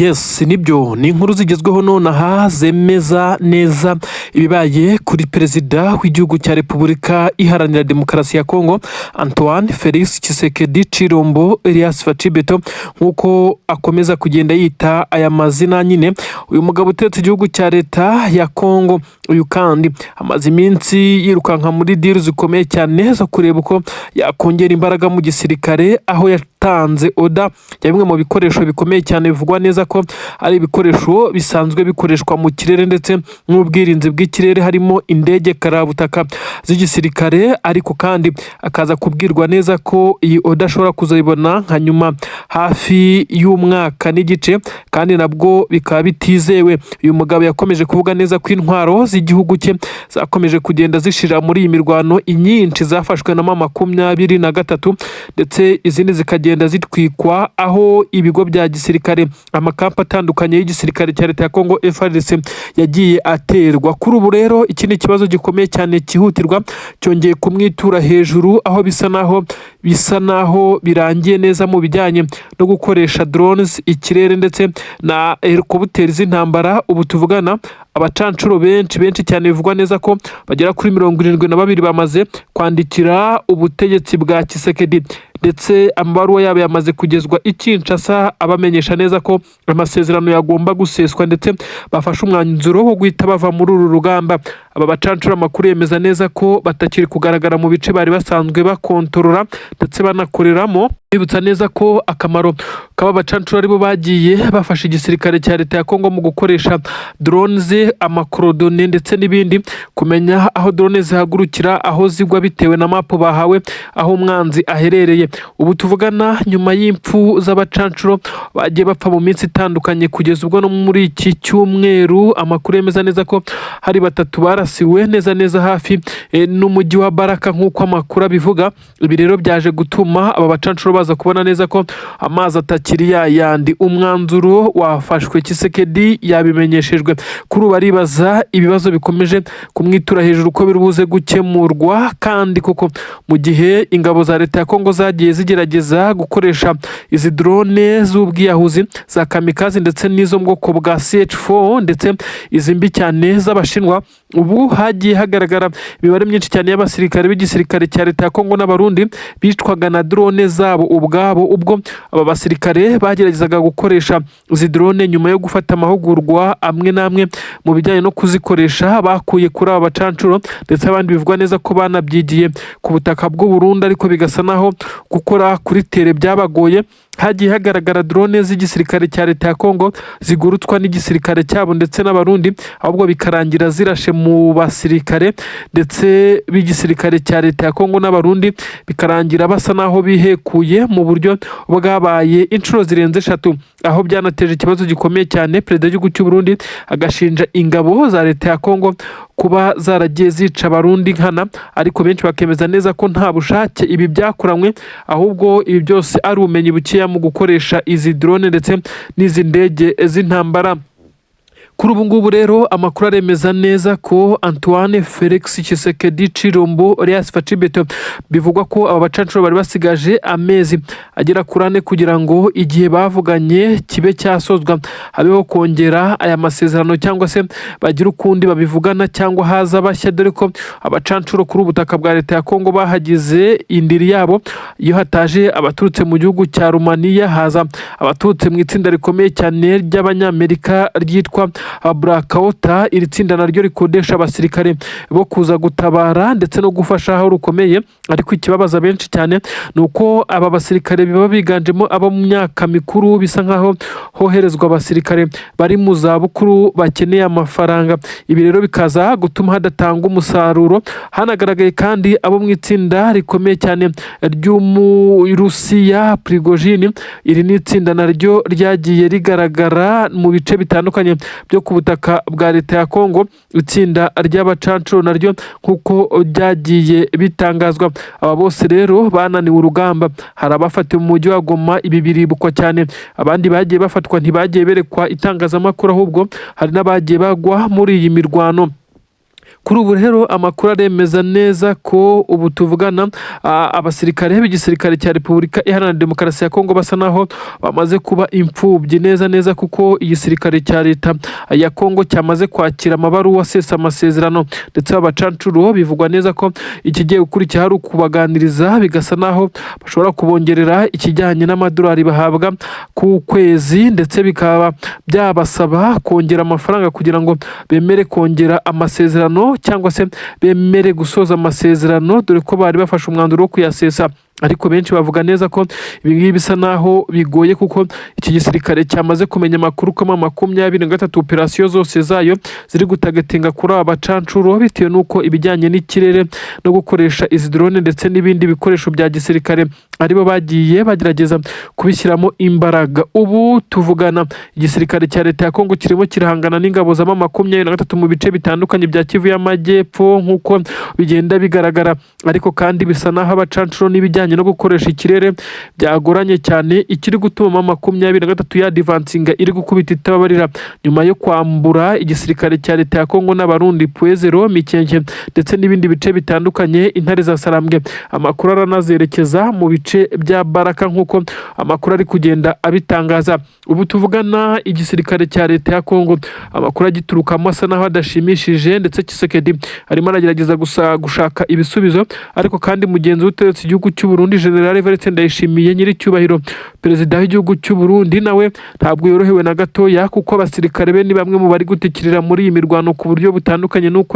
Yes, nibyo, ni inkuru zigezweho nonaha zemeza neza ibibaye kuri perezida w'igihugu cya Repubulika Iharanira Demokarasi ya Kongo, Antoine Felix Tshisekedi Tshilombo Elias Fatshi Beto, nk'uko akomeza kugenda yita aya mazina nyine. Uyu mugabo utetse igihugu cya leta ya Kongo, uyu kandi amaze iminsi yirukanka muri deal zikomeye cyane zo kureba uko yakongera imbaraga mu gisirikare, aho yatanze order ya bimwe mu bikoresho bikomeye cyane bivugwa neza ko ari ibikoresho bisanzwe bikoreshwa mu kirere ndetse n'ubwirinzi bw'ikirere, harimo indege karabutaka z'igisirikare. Ariko kandi akaza kubwirwa neza ko iyi order ashobora kuzayibona nka nyuma hafi y'umwaka n'igice, kandi nabwo bikaba bitizewe. Uyu mugabo yakomeje kuvuga neza ko intwaro z'igihugu cye zakomeje kugenda zishira muri iyi mirwano, inyinshi zafashwe na M23, ndetse izindi zikagenda zitwikwa, aho ibigo bya gisirikare, amakampu atandukanye y'igisirikare cya leta ya Kongo FARDC yagiye aterwa. Kuri ubu rero iki ni ikibazo gikomeye cyane cyihutirwa cyongeye kumwitura hejuru, aho bisa naho birangiye neza mu bijyanye no gukoresha drones, ikirere ndetse na helicopter z'intambara. Ubu tuvugana abacancuro benshi benshi cyane bivugwa neza ko bagera kuri 72 bamaze kwandikira ubutegetsi bwa Tshisekedi, ndetse amabaruwa yabo yamaze kugezwa i Kinshasa, abamenyesha neza ko amasezerano yagomba guseswa ndetse bafashe umwanzuro wo guhita bava muri uru rugamba. Aba bacancuro amakuru yemeza neza ko batakiri kugaragara mu bice bari basanzwe bakontorora ndetse banakoreramo. Bibutsa neza ko akamaro k'aba bacancuro aribo bagiye bafasha igisirikare cya leta ya Kongo mu gukoresha drones, ama coordonnées ndetse n'ibindi, kumenya aho drone zihagurukira, aho zigwa, bitewe na map bahawe aho umwanzi aherereye. Ubu tuvugana, nyuma y'impfu z'abacancuro bagiye bapfa mu minsi itandukanye, kugeza ubwo no muri iki cyumweru amakuru yemeza neza ko hari batatu barasiwe neza neza hafi n'umujyi wa Baraka, nk'uko amakuru abivuga. Ibi rero byaje gutuma aba bacancuro baza kubona neza ko amazi atakiri ya yandi. Umwanzuro wafashwe, Tshisekedi yabimenyeshejwe. Kuri ubu aribaza ibibazo bikomeje kumwitura hejuru ko biri buze gukemurwa, kandi koko mu gihe ingabo za leta ya Kongo zagiye zigerageza gukoresha izi drone z'ubwiyahuzi za kamikaze ndetse n'izo mu bwoko bwa CH4 ndetse izi mbi cyane z'Abashinwa, ubu hagiye hagaragara imibare myinshi cyane y'abasirikare b'igisirikare cya leta ya Kongo n'Abarundi bicwaga na drone zabo ubwabo, ubwo aba basirikare bageragezaga gukoresha izi drone nyuma yo gufata amahugurwa amwe n'amwe mu bijyanye no kuzikoresha bakuye kuri aba bacancuro, ndetse abandi bivugwa neza ko banabyigiye ku butaka bw'u Burundi, ariko bigasa naho gukora kuri terrain byabagoye. Hagiye hagaragara drone z'igisirikare cya leta ya Kongo zigurutswa n'igisirikare cyabo ndetse n'Abarundi, ahubwo bikarangira zirashe mu basirikare ndetse b'igisirikare cya leta ya Kongo n'Abarundi, bikarangira basa naho bihekuye mu buryo bwabaye inshuro zirenze eshatu, aho byanateje ikibazo gikomeye cyane. Perezida w'igihugu cy'u Burundi agashinja ingabo za leta ya Kongo kuba zaragiye zica Abarundi nkana, ariko benshi bakemeza neza ko nta bushake ibi byakoranywe, ahubwo ibi byose ari ubumenyi bukeya mu gukoresha izi drone ndetse n'izi ndege z'intambara. Kuri ubu ngubu rero amakuru aremeza neza ko Antoine Felix Tshisekedi Tshilombo Elias Fatshi Beto, bivugwa ko aba bacancuro bari basigaje amezi agera kuri 4 kugira ngo igihe bavuganye kibe cyasozwa, habeho kongera aya masezerano cyangwa se bagire ukundi babivugana cyangwa haza bashya, dore ko abacancuro kuri ubutaka bwa leta ya Kongo bahagize indiri yabo. Iyo hataje abaturutse mu gihugu cya Rumaniya, haza abaturutse mu itsinda rikomeye cyane ry'Abanyamerika ryitwa Blackwater. Iri tsinda naryo rikodesha abasirikare bo kuza gutabara ndetse no gufasha aho rukomeye. Ariko ikibabaza benshi cyane ni uko aba basirikare biba biganjemo abo mu myaka mikuru, bisa nkaho hoherezwa abasirikare bari mu zabukuru bakeneye amafaranga. Ibi rero bikaza gutuma hadatanga umusaruro. Hanagaragaye kandi abo mu itsinda rikomeye cyane ry'Umurusiya Prigojine. Iri ni itsinda naryo ryagiye rigaragara mu bice bitandukanye byo ku butaka bwa leta ya Kongo, itsinda ry'abacancuro naryo nk'uko ryagiye bitangazwa. Aba bose rero bananiwe urugamba. Hari abafatiwe mu mujyi wa Goma, ibi biribukwa cyane. Abandi bagiye bafatwa ntibagiye berekwa itangazamakuru, ahubwo hari n'abagiye bagwa muri iyi mirwano. Kuri ubu rero amakuru aremeza neza ko ubu tuvugana abasirikare b'igisirikare cya Repubulika Iharanira Demokarasi ya Kongo basa naho bamaze kuba imfubyi neza neza, kuko igisirikare cya leta ya Kongo cyamaze kwakira amabaruwa asesa amasezerano, ndetse abacancuro bivugwa neza ko ikigiye gukurikira ari ukubaganiriza, bigasa naho bashobora kubongerera ikijyanye n'amadolari bahabwa ku kwezi, ndetse bikaba byabasaba kongera amafaranga kugira ngo bemere kongera amasezerano cyangwa se bemere gusoza amasezerano, dore ko bari bafashe umwanzuro wo kuyasesa. Ariko benshi bavuga neza ko ibi ngibi bisa naho bigoye, kuko iki gisirikare cyamaze kumenya amakuru ko M23 operasiyo zose zayo ziri gutargetinga kuri aba bacancuro, bitewe n'uko ibijyanye n'ikirere no gukoresha izi drone ndetse n'ibindi bikoresho bya gisirikare aribo bagiye bagerageza kubishyiramo imbaraga. Ubu tuvugana igisirikare cya leta ya Kongo kirimo kirahangana n'ingabo za M23 mu bice bitandukanye bya Kivu y'Amajyepfo nk'uko bigenda bigaragara, ariko kandi bisa naho abacancuro n'ibijyanye no gukoresha ikirere byagoranye cyane, ikiri gutuma M23 yadvancinga iri gukubita itababarira nyuma yo kwambura igisirikare cya leta ya Kongo n'Abarundi Pwezero, Mikenke ndetse n'ibindi bice bitandukanye. Intare za Sarambwe amakuru aranazerekeza mu bice bya Baraka nk'uko amakuru ari kugenda abitangaza. Ubu tuvugana igisirikare cya leta ya Kongo amakuru agiturukamo asa naho adashimishije, ndetse Tshisekedi arimo aragerageza gusa gushaka ibisubizo. Ariko kandi mugenzi uteretse igihugu cy'u Burundi, General Evariste Ndayishimiye, nyiricyubahiro perezida w'igihugu cy'u Burundi, nawe ntabwo yorohewe na gatoya, kuko abasirikare be ni bamwe mu bari gutikirira muri iyi mirwano ku buryo butandukanye n'uko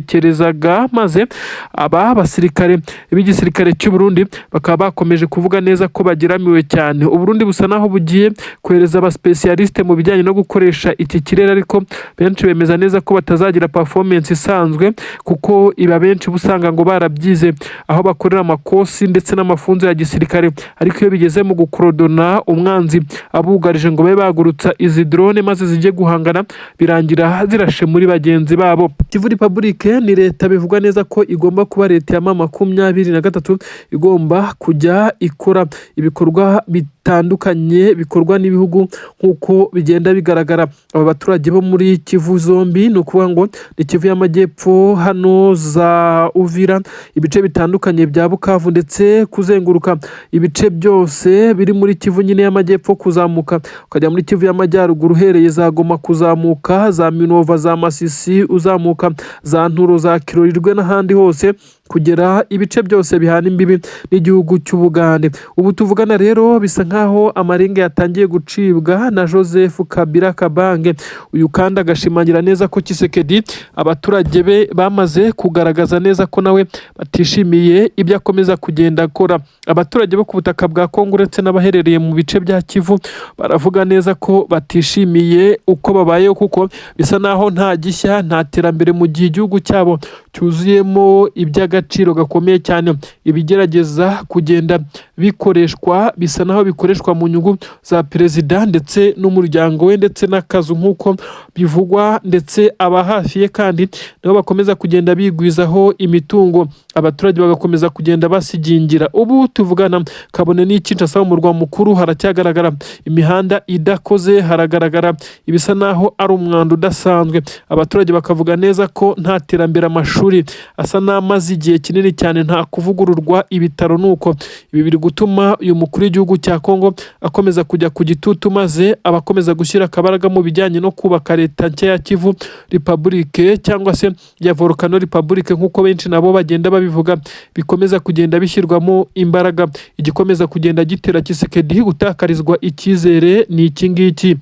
yabitekerezaga, maze aba basirikare b'igisirikare cy'u Burundi bakaba bakomeje kuvuga neza ko bageramiwe cyane. U Burundi busa naho bugiye kohereza abaspécialistes mu bijyanye no gukoresha iki kirere, ariko benshi bemeza neza ko batazagira performance isanzwe, kuko iba benshi usanga ngo barabyize aho bakorera amakosi ndetse n'amafunzo ya gisirikare, ariko iyo bigeze mu gukorodona umwanzi abugarije ngo babe bagurutsa izi drone maze zijye guhangana, birangira zirashe muri bagenzi babo. Kivu Republic ni leta bivugwa neza ko igomba kuba leta ya M23, igomba kujya ikora ibikorwa bitandukanye bikorwa n'ibihugu nk'uko bigenda bigaragara. Aba baturage bo muri Kivu zombi, ni ukuvuga ngo ni Kivu y'Amajyepfo hano za Uvira, ibice bitandukanye bya Bukavu, ndetse kuzenguruka ibice byose biri muri Kivu nyine y'Amajyepfo, kuzamuka ukajya muri Kivu y'Amajyaruguru uhereye za Goma, kuzamuka za Minova, za Masisi, uzamuka za Nturo, za Kirorirwe n'ahandi hose, kugera ibice byose bihana imbibi n'igihugu cy'Ubugande. Ubu tuvugana rero bisa nkaho amarenga yatangiye gucibwa na Joseph Kabila Kabange. Uyu kandi agashimangira neza ko Tshisekedi abaturage be bamaze kugaragaza neza ko nawe batishimiye ibyo akomeza kugenda akora. Abaturage bo ku butaka bwa Kongo ndetse n'abaherereye mu bice bya Kivu baravuga neza ko batishimiye uko babayeho, kuko bisa naho nta gishya, nta terambere, mu gihe igihugu cyabo cyuzuyemo iby'agaciro gakomeye cyane. Ibigerageza kugenda bikoreshwa bisa naho bikoreshwa mu nyungu za perezida ndetse n'umuryango we ndetse n'akazu nk'uko bivugwa, ndetse aba hafi ye kandi nabo bakomeza kugenda bigwizaho imitungo, abaturage bagakomeza kugenda basigingira. Ubu tuvugana kabone n'i Kinshasa mu murwa mukuru haracyagaragara imihanda idakoze, haragaragara ibisa naho ari umwanda udasanzwe. Abaturage bakavuga neza ko nta terambere, amashuri asa n'amaze igihe kinini cyane nta kuvugururwa, ibitaro nuko. Ibi biri gutuma uyu mukuru w'igihugu cya Kongo akomeza kujya ku gitutu, maze abakomeza gushyira akabaraga mu bijyanye no kubaka leta nshya ya Kivu Republic cyangwa se ya Volcano Republic nk'uko benshi nabo bagenda babivuga, bikomeza kugenda bishyirwamo imbaraga. Igikomeza kugenda gitera Tshisekedi gutakarizwa icyizere ni iki ngiki.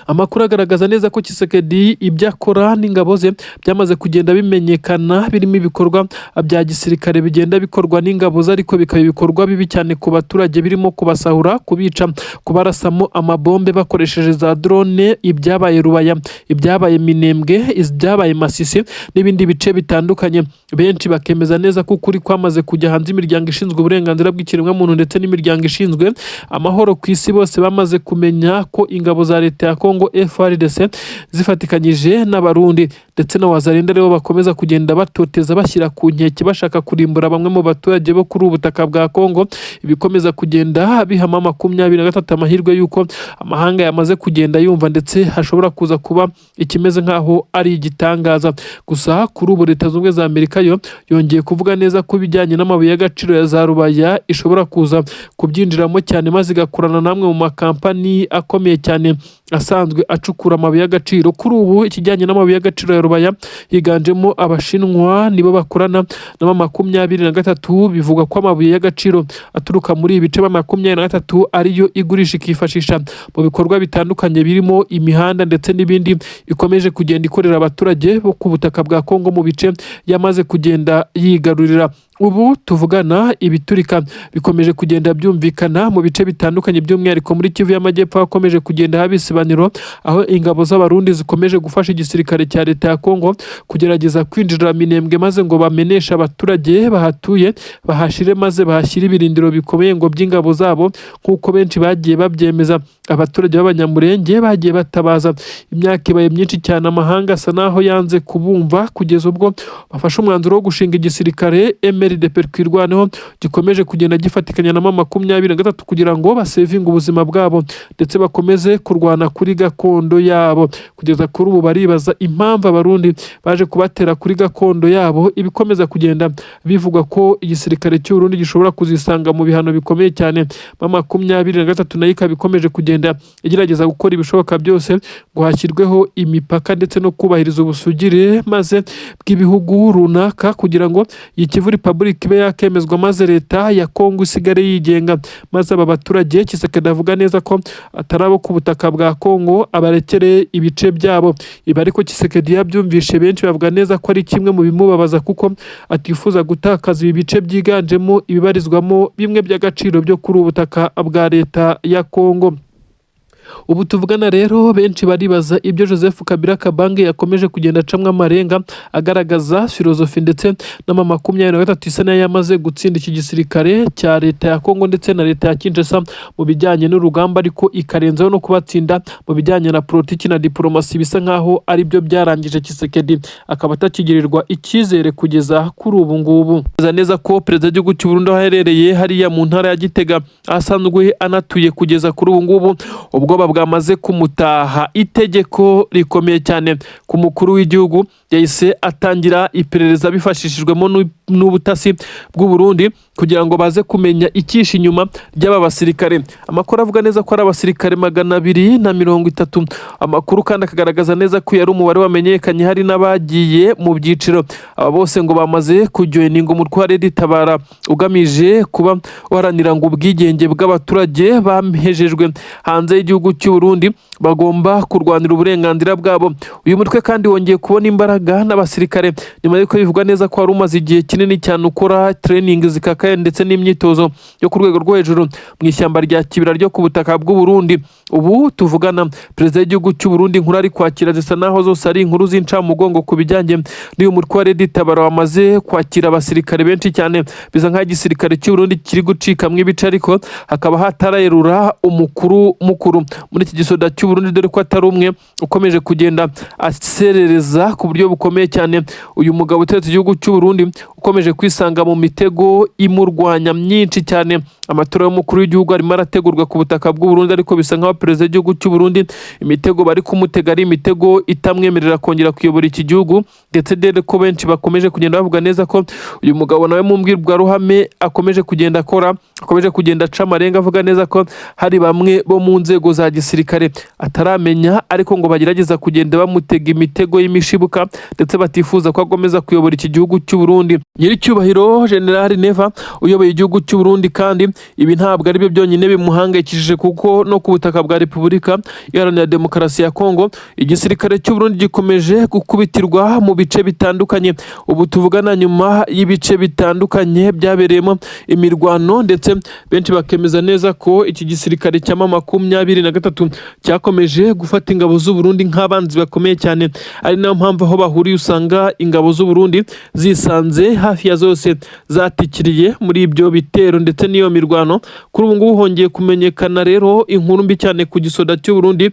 Amakuru agaragaza neza ko Tshisekedi ibyo akora n'ingabo ze byamaze kugenda bimenyekana, birimo ibikorwa bya gisirikare bigenda bikorwa n'ingabo ze, ariko bikaba ibikorwa bibi cyane ku baturage, birimo kubasahura, kubica, kubarasamo amabombe bakoresheje za drone, ibyabaye Rubaya, ibyabaye Minembwe, ibyabaye Masisi n'ibindi bice bitandukanye. Benshi bakemeza neza ko ukuri kwamaze kujya hanze, imiryango ishinzwe uburenganzira bw'ikiremwamuntu ndetse n'imiryango ishinzwe amahoro ku isi bose bamaze kumenya ko ingabo za leta ya Kongo FARDC zifatikanyije n'Abarundi ndetse na Wazalendo, aribo bakomeza kugenda batoteza, bashyira ku nkeke, bashaka kurimbura bamwe mu baturage bo kuri ubu butaka bwa Kongo. Ibikomeza kugenda bihama 23 amahirwe y'uko amahanga yamaze kugenda yumva, ndetse hashobora kuza kuba ikimeze nk'aho ari igitangaza. Gusa kuri ubu Leta Zunze Ubumwe za Amerika yo yongeye kuvuga neza ko ibijyanye n'amabuye y'agaciro ya za Rubaya ishobora kuza kubyinjiramo cyane, maze igakorana n'amwe mu makampani akomeye cyane asanzwe acukura amabuye y'agaciro. Kuri ubu ikijyanye n'amabuye y'agaciro ya Rubaya higanjemo Abashinwa, nibo bakorana na 23. Bivugwa ko amabuye y'agaciro aturuka muri ibi bice 23 ariyo igurisha, ikifashisha mu bikorwa bitandukanye birimo imihanda ndetse n'ibindi ikomeje kugenda ikorera abaturage bo ku butaka bwa Kongo mu bice yamaze kugenda yigarurira. Ubu tuvugana ibiturika bikomeje kugenda byumvikana mu bice bitandukanye, by'umwihariko muri Kivu y'Amajyepfo hakomeje kugenda haba isibaniro, aho ingabo z'Abarundi zikomeje gufasha igisirikare cya leta ya Kongo kugerageza kwinjira Minembwe, maze ngo bameneshe abaturage bahatuye, bahashire, maze bahashyire ibirindiro bikomeye ngo by'ingabo zabo, nk'uko benshi bagiye babyemeza. Abaturage b'Abanyamurenge bagiye batabaza imyaka ibaye myinshi cyane, amahanga asa naho yanze kubumva, kugeza ubwo bafashe umwanzuro wo gushinga igisirikare MRDP Twirwaneho, gikomeje kugenda gifatikanya na 23 kugira ngo basevinge ubuzima bwabo ndetse bakomeze kurwana kuri gakondo yabo. Kugeza kuri ubu baribaza impamvu Abarundi baje kubatera kuri gakondo yabo. Ibikomeza kugenda bivugwa ko igisirikare cy'u Burundi gishobora kuzisanga mu bihano bikomeye cyane. 23 nayo ikaba ikomeje kugenda igerageza gukora ibishoboka byose ngo hashyirweho imipaka ndetse no kubahiriza ubusugire maze bw'ibihugu runaka, kugira ngo iyi Kivu Republic ibe yakemezwa, maze leta ya Kongo isigare yigenga, maze aba baturage Tshisekedi avuga neza ko atari abo ku butaka bwa Kongo abarekere ibice byabo. Ibi ariko Tshisekedi yabyumvishe, benshi bavuga neza ko ari kimwe mu bimubabaza, kuko atifuza gutakaza ibi bice byiganjemo ibibarizwamo bimwe by'agaciro byo kuri ubu butaka bwa leta ya Kongo. Ubu tuvugana rero benshi baribaza ibyo Joseph Kabila Kabange yakomeje kugenda acamwo amarenga, agaragaza filozofi ndetse n'ama 23 isa nayo yamaze gutsinda iki gisirikare cya leta ya Kongo ndetse na leta ya Kinshasa mu bijyanye n'urugamba, ariko ikarenzaho no kubatsinda mu bijyanye na politiki na diporomasi, bisa nkaho ari byo byarangije Tshisekedi akaba atakigirirwa icyizere kugeza kuri ubu ngubu. Neza ko perezida w'igihugu cy'u Burundi, aho aherereye hariya mu ntara ya Gitega asanzwe anatuye, kugeza kuri ubu ngubu ubwoba bwamaze kumutaha. Itegeko rikomeye cyane ku mukuru w'igihugu, yahise atangira iperereza bifashishijwemo n'ubutasi bw'u Burundi kugira ngo baze kumenya icyishe inyuma ry'aba basirikare. Amakuru avuga neza ko ari abasirikare 230. Amakuru kandi akagaragaza neza ko yari umubare wamenyekanye, hari n'abagiye mu byiciro. Aba bose ngo bamaze kujoininga umutwe wa RED Tabara ugamije kuba uharanira ngo ubwigenge bw'abaturage bahejejwe hanze y'igihugu cy'u Burundi, bagomba kurwanira uburenganzira bwabo. Uyu mutwe kandi wongeye kubona imbaraga n'abasirikare nyuma y'uko bivugwa neza ko wari umaze igihe kinini cyane ukora training zikakaye ndetse n'imyitozo yo ku rwego rwo hejuru mu ishyamba rya Kibira ryo ku butaka bw'u Burundi. Ubu tuvugana perezida w'igihugu cy'u Burundi inkuru ari kwakira zisa naho zose ari inkuru z'incamugongo ku bijyanye n'uyu mutwe wa RED Tabara wamaze kwakira abasirikare benshi cyane. Bisa nk'aho igisirikare cy'u Burundi kiri gucikamwo ibice, ariko hakaba hatarerura umukuru mukuru muri iki gisoda cy'u Burundi, dore ko atari umwe ukomeje kugenda aserereza ku buryo bukomeye cyane. Uyu mugabo uteretse igihugu cy'u Burundi ukomeje kwisanga mu mitego imurwanya myinshi cyane. Amatora y'umukuru w'igihugu arimo arategurwa ku butaka bw'u Burundi, ariko bisa nkaho perezida w'igihugu cy'u Burundi imitego bari kumutega ari imitego itamwemerera kongera kuyobora iki gihugu, ndetse dore ko benshi bakomeje kugenda bavuga neza ko uyu mugabo nawe mu mbwirwaruhame akomeje kugenda akora, akomeje kugenda aca amarenga, avuga neza ko hari bamwe bo mu nzego za gisirikare ataramenya, ariko ngo bagerageza kugenda bamutega imitego y'imishibuka, ndetse batifuza ko akomeza kuyobora iki gihugu cy'u Burundi. Nyiricyubahiro General Neva uyoboye igihugu cy'u Burundi kandi ibi ntabwo ari byo byonyine bimuhangayikishije, kuko no ku butaka bwa Repubulika Iharanira Demokarasi ya Kongo igisirikare cy'u Burundi gikomeje gukubitirwa mu bice bitandukanye. Ubu tuvugana nyuma y'ibice bitandukanye byabereyemo imirwano, ndetse benshi bakemeza neza ko iki gisirikare cya 23 cyakomeje gufata ingabo z'u Burundi nk'abanzi bakomeye cyane, ari nayo mpamvu aho bahuriye usanga ingabo z'u Burundi zisanze hafi ya zose zatikiriye muri ibyo bitero ndetse n'iyo mirwano. Kuri ubu ngubu hongeye kumenyekana rero inkuru mbi cyane ku gisoda cy'u Burundi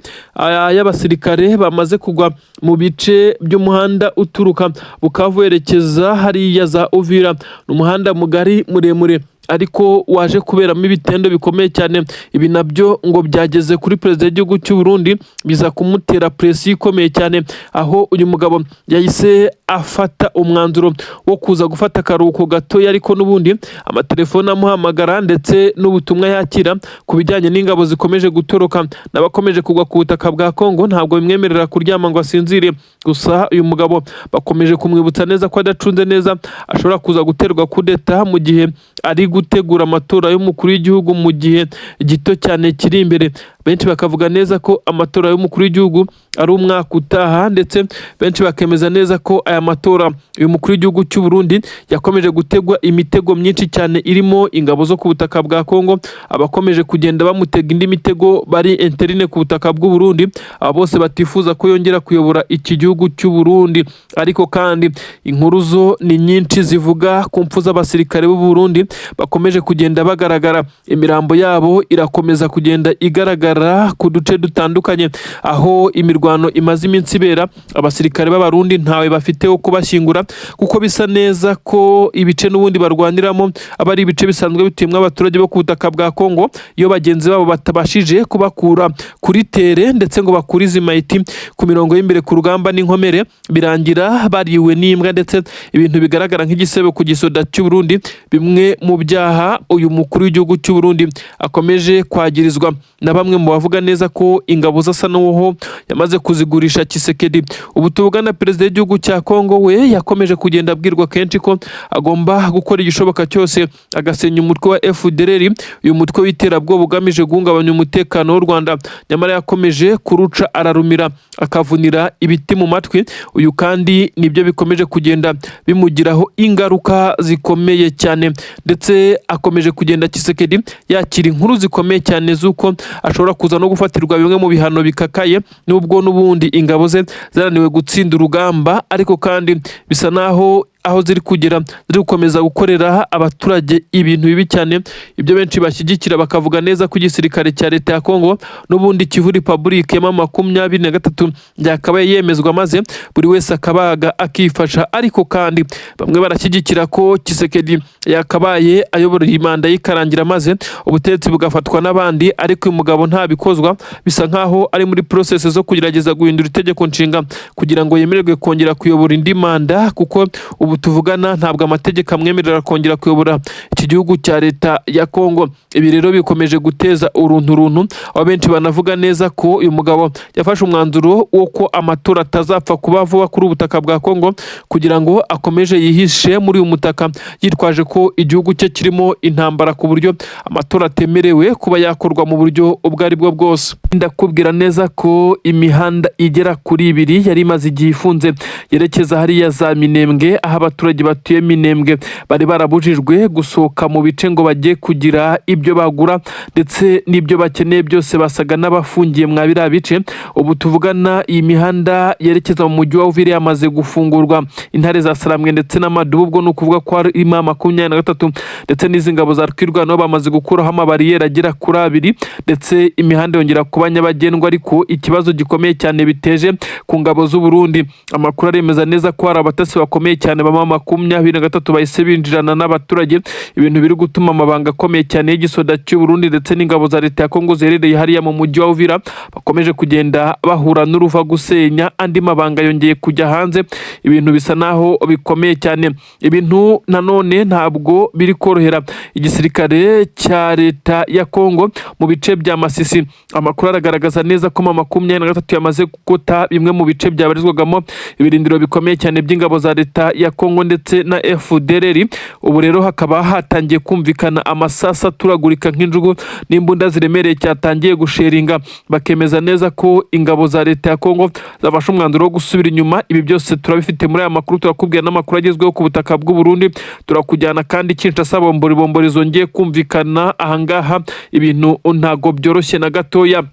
y'abasirikare bamaze kugwa mu bice by'umuhanda uturuka Bukavu werekeza hariya za Uvira. Ni umuhanda mugari muremure, ariko waje kuberamo ibitendo bikomeye cyane. Ibi nabyo ngo byageze kuri perezida w'igihugu cy'u Burundi, biza kumutera pression ikomeye cyane, aho uyu mugabo yahise afata umwanzuro wo kuza gufata akaruhuko gatoya. Ariko n'ubundi amatelefone amuhamagara ndetse n'ubutumwa yakira ku bijyanye n'ingabo zikomeje gutoroka n'abakomeje kugwa ku butaka bwa Kongo ntabwo bimwemerera kuryama ngo asinzire. Gusa uyu mugabo bakomeje kumwibutsa neza ko adacunze neza ashobora kuza guterwa kudeta mu gihe ari gutegura amatora y'umukuru w'igihugu mu gihe gito cyane kiri imbere. Benshi bakavuga neza ko amatora y'umukuru w'igihugu ari umwaka utaha, ndetse benshi bakemeza neza ko aya matora uyu mukuru w'igihugu cy'u Burundi yakomeje gutegwa imitego myinshi cyane, irimo ingabo zo ku butaka bwa Kongo, abakomeje kugenda bamutega indi mitego bari interne ku butaka bw'u Burundi, aba bose batifuza ko yongera kuyobora iki gihugu cy'u Burundi. Ariko kandi inkuru zo ni nyinshi zivuga ku mpfu z'abasirikare b'u Burundi bakomeje kugenda bagaragara. Imirambo yabo irakomeza kugenda igaragara ku duce dutandukanye aho imirwano imaze iminsi ibera. Abasirikare b'Abarundi ntawe bafite wo kubashyingura, kuko bisa neza ko ibice n'ubundi barwaniramo aba ari ibice bisanzwe bituyemo abaturage bo ku butaka bwa Kongo. Iyo bagenzi babo batabashije kubakura kuri terrain ndetse ngo bakure izi mayiti ku mirongo y'imbere ku rugamba n'inkomere, birangira bariwe n'imbwa, ndetse ibintu bigaragara nk'igisebo ku gisoda cy'u Burundi. Bimwe mu byaha uyu mukuru w'igihugu cy'u Burundi akomeje kwagirizwa na bamwe mu bavuga neza ko ingabo zasa n'uwo yamaze kuzigurisha Tshisekedi. Ubu tuvugana, perezida w'igihugu cya Kongo we yakomeje kugenda abwirwa kenshi ko agomba gukora igishoboka cyose agasenya umutwe wa FDLR, uyu mutwe w'iterabwoba ugamije guhungabanya umutekano w'u Rwanda. Nyamara yakomeje kuruca ararumira, akavunira ibiti mu matwi. Uyu kandi nibyo bikomeje kugenda bimugiraho ingaruka zikomeye cyane, ndetse akomeje kugenda Tshisekedi yakira inkuru zikomeye cyane z'uko ashobora kuza no gufatirwa bimwe mu bihano bikakaye, nubwo n'ubundi ingabo ze zananiwe gutsinda urugamba. Ariko kandi bisa naho aho ziri kugera ziri gukomeza gukorera abaturage ibintu bibi cyane, ibyo benshi bashyigikira bakavuga neza ko igisirikare cya leta ya Kongo n'ubundi Kivu Republic ya M23 byakabaye yemezwa, maze buri wese akabaga akifasha. Ariko kandi bamwe barashyigikira ko Tshisekedi yakabaye ayobora iyi manda yikarangira, maze ubutegetsi bugafatwa n'abandi. Ariko uyu mugabo ntabikozwa, bisa nkaho ari muri process zo kugerageza guhindura itegeko nshinga kugira ngo yemererwe kongera kuyobora indi manda, kuko ubu tuvugana ntabwo amategeko amwemerera kongera kuyobora iki gihugu cya leta ya Kongo. Ibi rero bikomeje guteza uruntu runtu, aho benshi banavuga neza ko uyu mugabo yafashe umwanzuro w'uko amatora atazapfa kuba vuba kuri ubutaka bwa Kongo, kugira ngo akomeze yihishe muri uyu mutaka yitwaje ko igihugu cye kirimo intambara, ku buryo amatora atemerewe kuba yakorwa mu buryo ubwo ari bwo bwose. Ndakubwira neza ko imihanda igera kuri ibiri yari imaze igihe ifunze yerekeza hariya za Minembwe, aho abaturage batuye Minembwe bari barabujijwe gusohoka mu bice ngo bajye kugira ibyo bagura ndetse n'ibyo bakeneye byose, basaga n'abafungiye mwa biriya bice. Ubu tuvugana, iyi mihanda yerekeza mu mujyi wa Uvira yamaze gufungurwa. Intare za Sarambwe ndetse n'amadubu, ubwo ni ukuvuga ko hari M23 ndetse n'izi ngabo za Twirwaneho, bamaze gukuraho amabariyeri agera kuri abiri, ndetse imihanda yongera kuba nyabagendwa. Ariko ikibazo gikomeye cyane biteje ku ngabo z'u Burundi, amakuru aremeza neza ko hari abatasi bakomeye cyane ba M23 bahise binjirana n'abaturage, ibintu biri gutuma amabanga akomeye cyane y'igisoda cy'u Burundi ndetse n'ingabo za leta ya Kongo ziherereye hariya mu mujyi wa Uvira bakomeje kugenda bahura n'uruva gusenya. Andi mabanga yongeye kujya hanze, ibintu bisa naho bikomeye cyane. Ibintu nanone ntabwo biri korohera igisirikare cya leta ya Kongo mu bice bya Masisi. Amakuru aragaragaza neza ko M23 yamaze gukota bimwe mu bice byabarizwagamo ibirindiro bikomeye cyane by'ingabo za leta ya Kongo ndetse na FDLR. Ubu rero hakaba hatangiye kumvikana amasasu aturagurika nk'injugu n'imbunda ziremereye cyatangiye gusheringa, bakemeza neza ko ingabo za leta ya Kongo zafashe umwanzuro wo gusubira inyuma. Ibi byose turabifite muri aya makuru, turakubwira n'amakuru agezweho ku butaka bw'u Burundi. Turakujyana kandi Kinshasa, bombori bombori zongeye kumvikana ahangaha, ibintu ntago byoroshye na gatoya.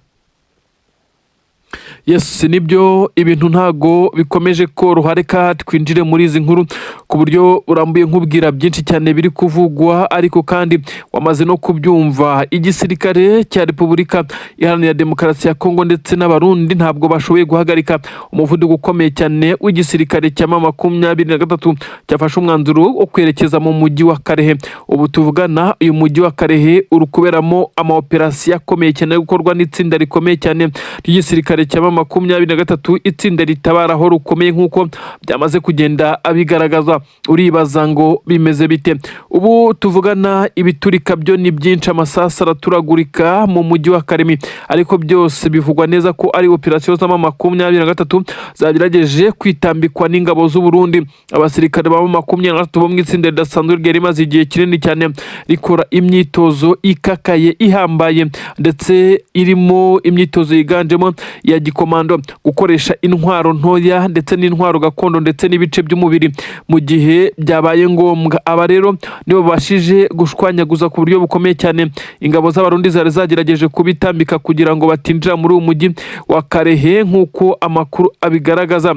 Yes, nibyo, ibintu ntago bikomeje koroha. Reka twinjire muri izi nkuru. ku buryo burambuye, nkubwira byinshi cyane biri kuvugwa, ariko kandi wamaze no kubyumva. Igisirikare cya Repubulika Iharanira Demokarasi ya Kongo ndetse n'Abarundi ntabwo bashoboye guhagarika umuvuduko ukomeye cyane w'igisirikare cya M23 cyafashe umwanzuro wo kwerekeza mu mujyi wa Kalehe. Ubu tuvugana, uyu mujyi wa Kalehe uri kuberamo amaoperasiyo akomeye cyane ari gukorwa n'itsinda rikomeye cyane ry'igisirikare cya M23, itsinda ritabara aho rukomeye nk'uko byamaze kugenda abigaragaza. Uribaza ngo bimeze bite? Ubu tuvugana ibiturika byo ni byinshi, amasasu araturagurika mu mujyi wa Kalemi, ariko byose bivugwa neza ko ari operasiyo za M23 zagerageje kwitambikwa n'ingabo z'u Burundi. Abasirikare ba M23 bo mu itsinda ridasanzwe ryari rimaze igihe kinini cyane rikora imyitozo ikakaye, ihambaye, ndetse irimo imyitozo yiganjemo iya gikomando, gukoresha intwaro ntoya ndetse n'intwaro gakondo ndetse n'ibice by'umubiri mu gihe byabaye ngombwa. Aba rero nibo babashije gushwanyaguza ku buryo bukomeye cyane ingabo z'Abarundi zari zagerageje kubitambika kugira ngo batinjira muri uyu mujyi wa Kalehe nk'uko amakuru abigaragaza.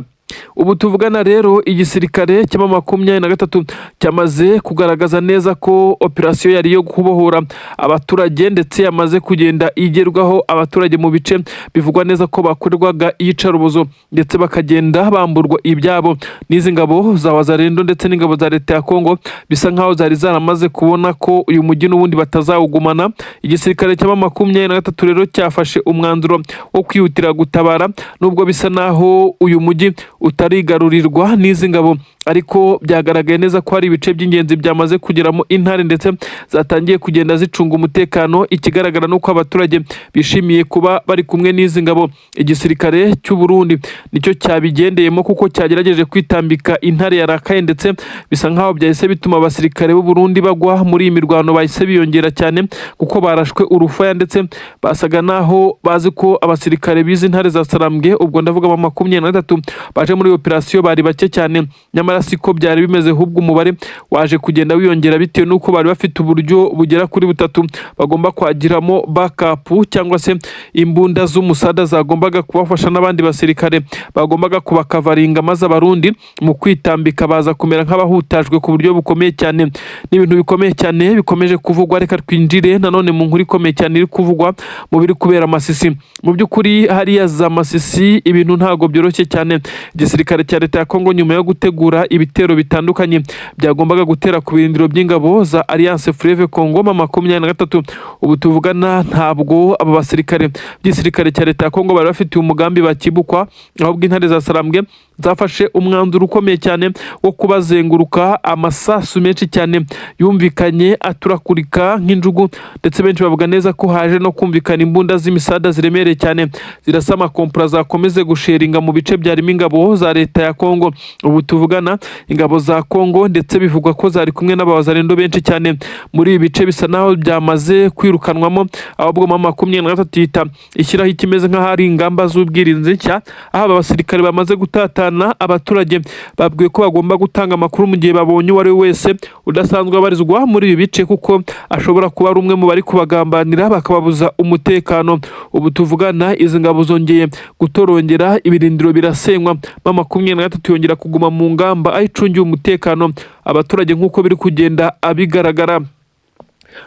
Ubu tuvugana rero, igisirikare cya M23 cyamaze kugaragaza neza ko operasiyo yari iyo kubohora abaturage ndetse yamaze kugenda igerwaho. Abaturage mu bice bivugwa neza ko bakorerwaga iyicarubozo ndetse bakagenda bamburwa ibyabo n'izi ngabo za Wazalendo ndetse n'ingabo za leta ya Kongo, bisa nkaho zari zaramaze kubona ko uyu mujyi n'ubundi batazawugumana. Igisirikare cya M23 rero cyafashe umwanzuro wo kwihutira gutabara, nubwo bisa naho uyu mujyi utarigarurirwa n'izi ngabo, ariko byagaragaye neza ko hari ibice by'ingenzi byamaze kugeramo intare ndetse zatangiye kugenda zicunga umutekano. Ikigaragara ni uko abaturage bishimiye kuba bari kumwe n'izi ngabo. Igisirikare cy'u Burundi nicyo cyabigendeyemo kuko cyagerageje kwitambika intare yarakaye, ndetse bisa nkaho byahise bituma abasirikare b'u Burundi bagwa muri iyi mirwano. Bahise biyongera cyane kuko barashwe urufaya, ndetse basaga naho bazi ko abasirikare b'izi ntare za Sarambwe, ubwo ndavuga M23, baje muri operasiyo bari bake cyane. Nyamara siko byari bimeze, ahubwo umubare waje kugenda wiyongera bitewe n'uko bari bafite uburyo bugera kuri butatu bagomba kwagiramo backup, cyangwa se imbunda z'umusada zagombaga kubafasha n'abandi basirikare bagombaga kubakavaringa, maze Abarundi mu kwitambika baza kumera nk'abahutajwe ku buryo bukomeye cyane. Ni ibintu bikomeye cyane bikomeje kuvugwa. Reka twinjire nanone mu nkuru ikomeye cyane iri kuvugwa mu biri kubera Masisi. Mu by'ukuri hariya za Masisi ibintu ntabwo byoroshye cyane. Igisirikare cya leta ya Kongo, nyuma yo gutegura ibitero bitandukanye byagombaga gutera ku birindiro by'ingabo za Alliance Fleuve Congo M23, ubu tuvugana ntabwo aba basirikare by'igisirikare cya leta ya Kongo bari bafitiye umugambi bakibukwa, ahubwo intare za Sarambwe zafashe umwanzuro ukomeye cyane wo kubazenguruka. Amasasu menshi cyane yumvikanye aturakurika nk'injugu, ndetse benshi bavuga neza ko haje no kumvikana imbunda z'imisada ziremereye cyane zirasa amakompura zakomeze gusheringa mu bice byarimo ingabo za leta ya Kongo. Ubu tuvugana, ingabo za Kongo ndetse bivugwa ko zari kumwe n'abawazalendo benshi cyane muri ibi bice bisa naho byamaze kwirukanwamo, ahubwo M23 ihita ishyiraho ikimeze nk'aho ari ingamba z'ubwirinzi nshya, aho aba basirikare bamaze gutatana. Abaturage babwiwe ko bagomba gutanga amakuru mu gihe babonye uwo ari we wese udasanzwe abarizwa muri ibi bice, kuko ashobora kuba ari umwe mu bari kubagambanira bakababuza umutekano. Ubu tuvugana, izi ngabo zongeye gutorongera, ibirindiro birasenywa, M23 yongera kuguma mu ngamba aho icungiye umutekano abaturage nk'uko biri kugenda abigaragara.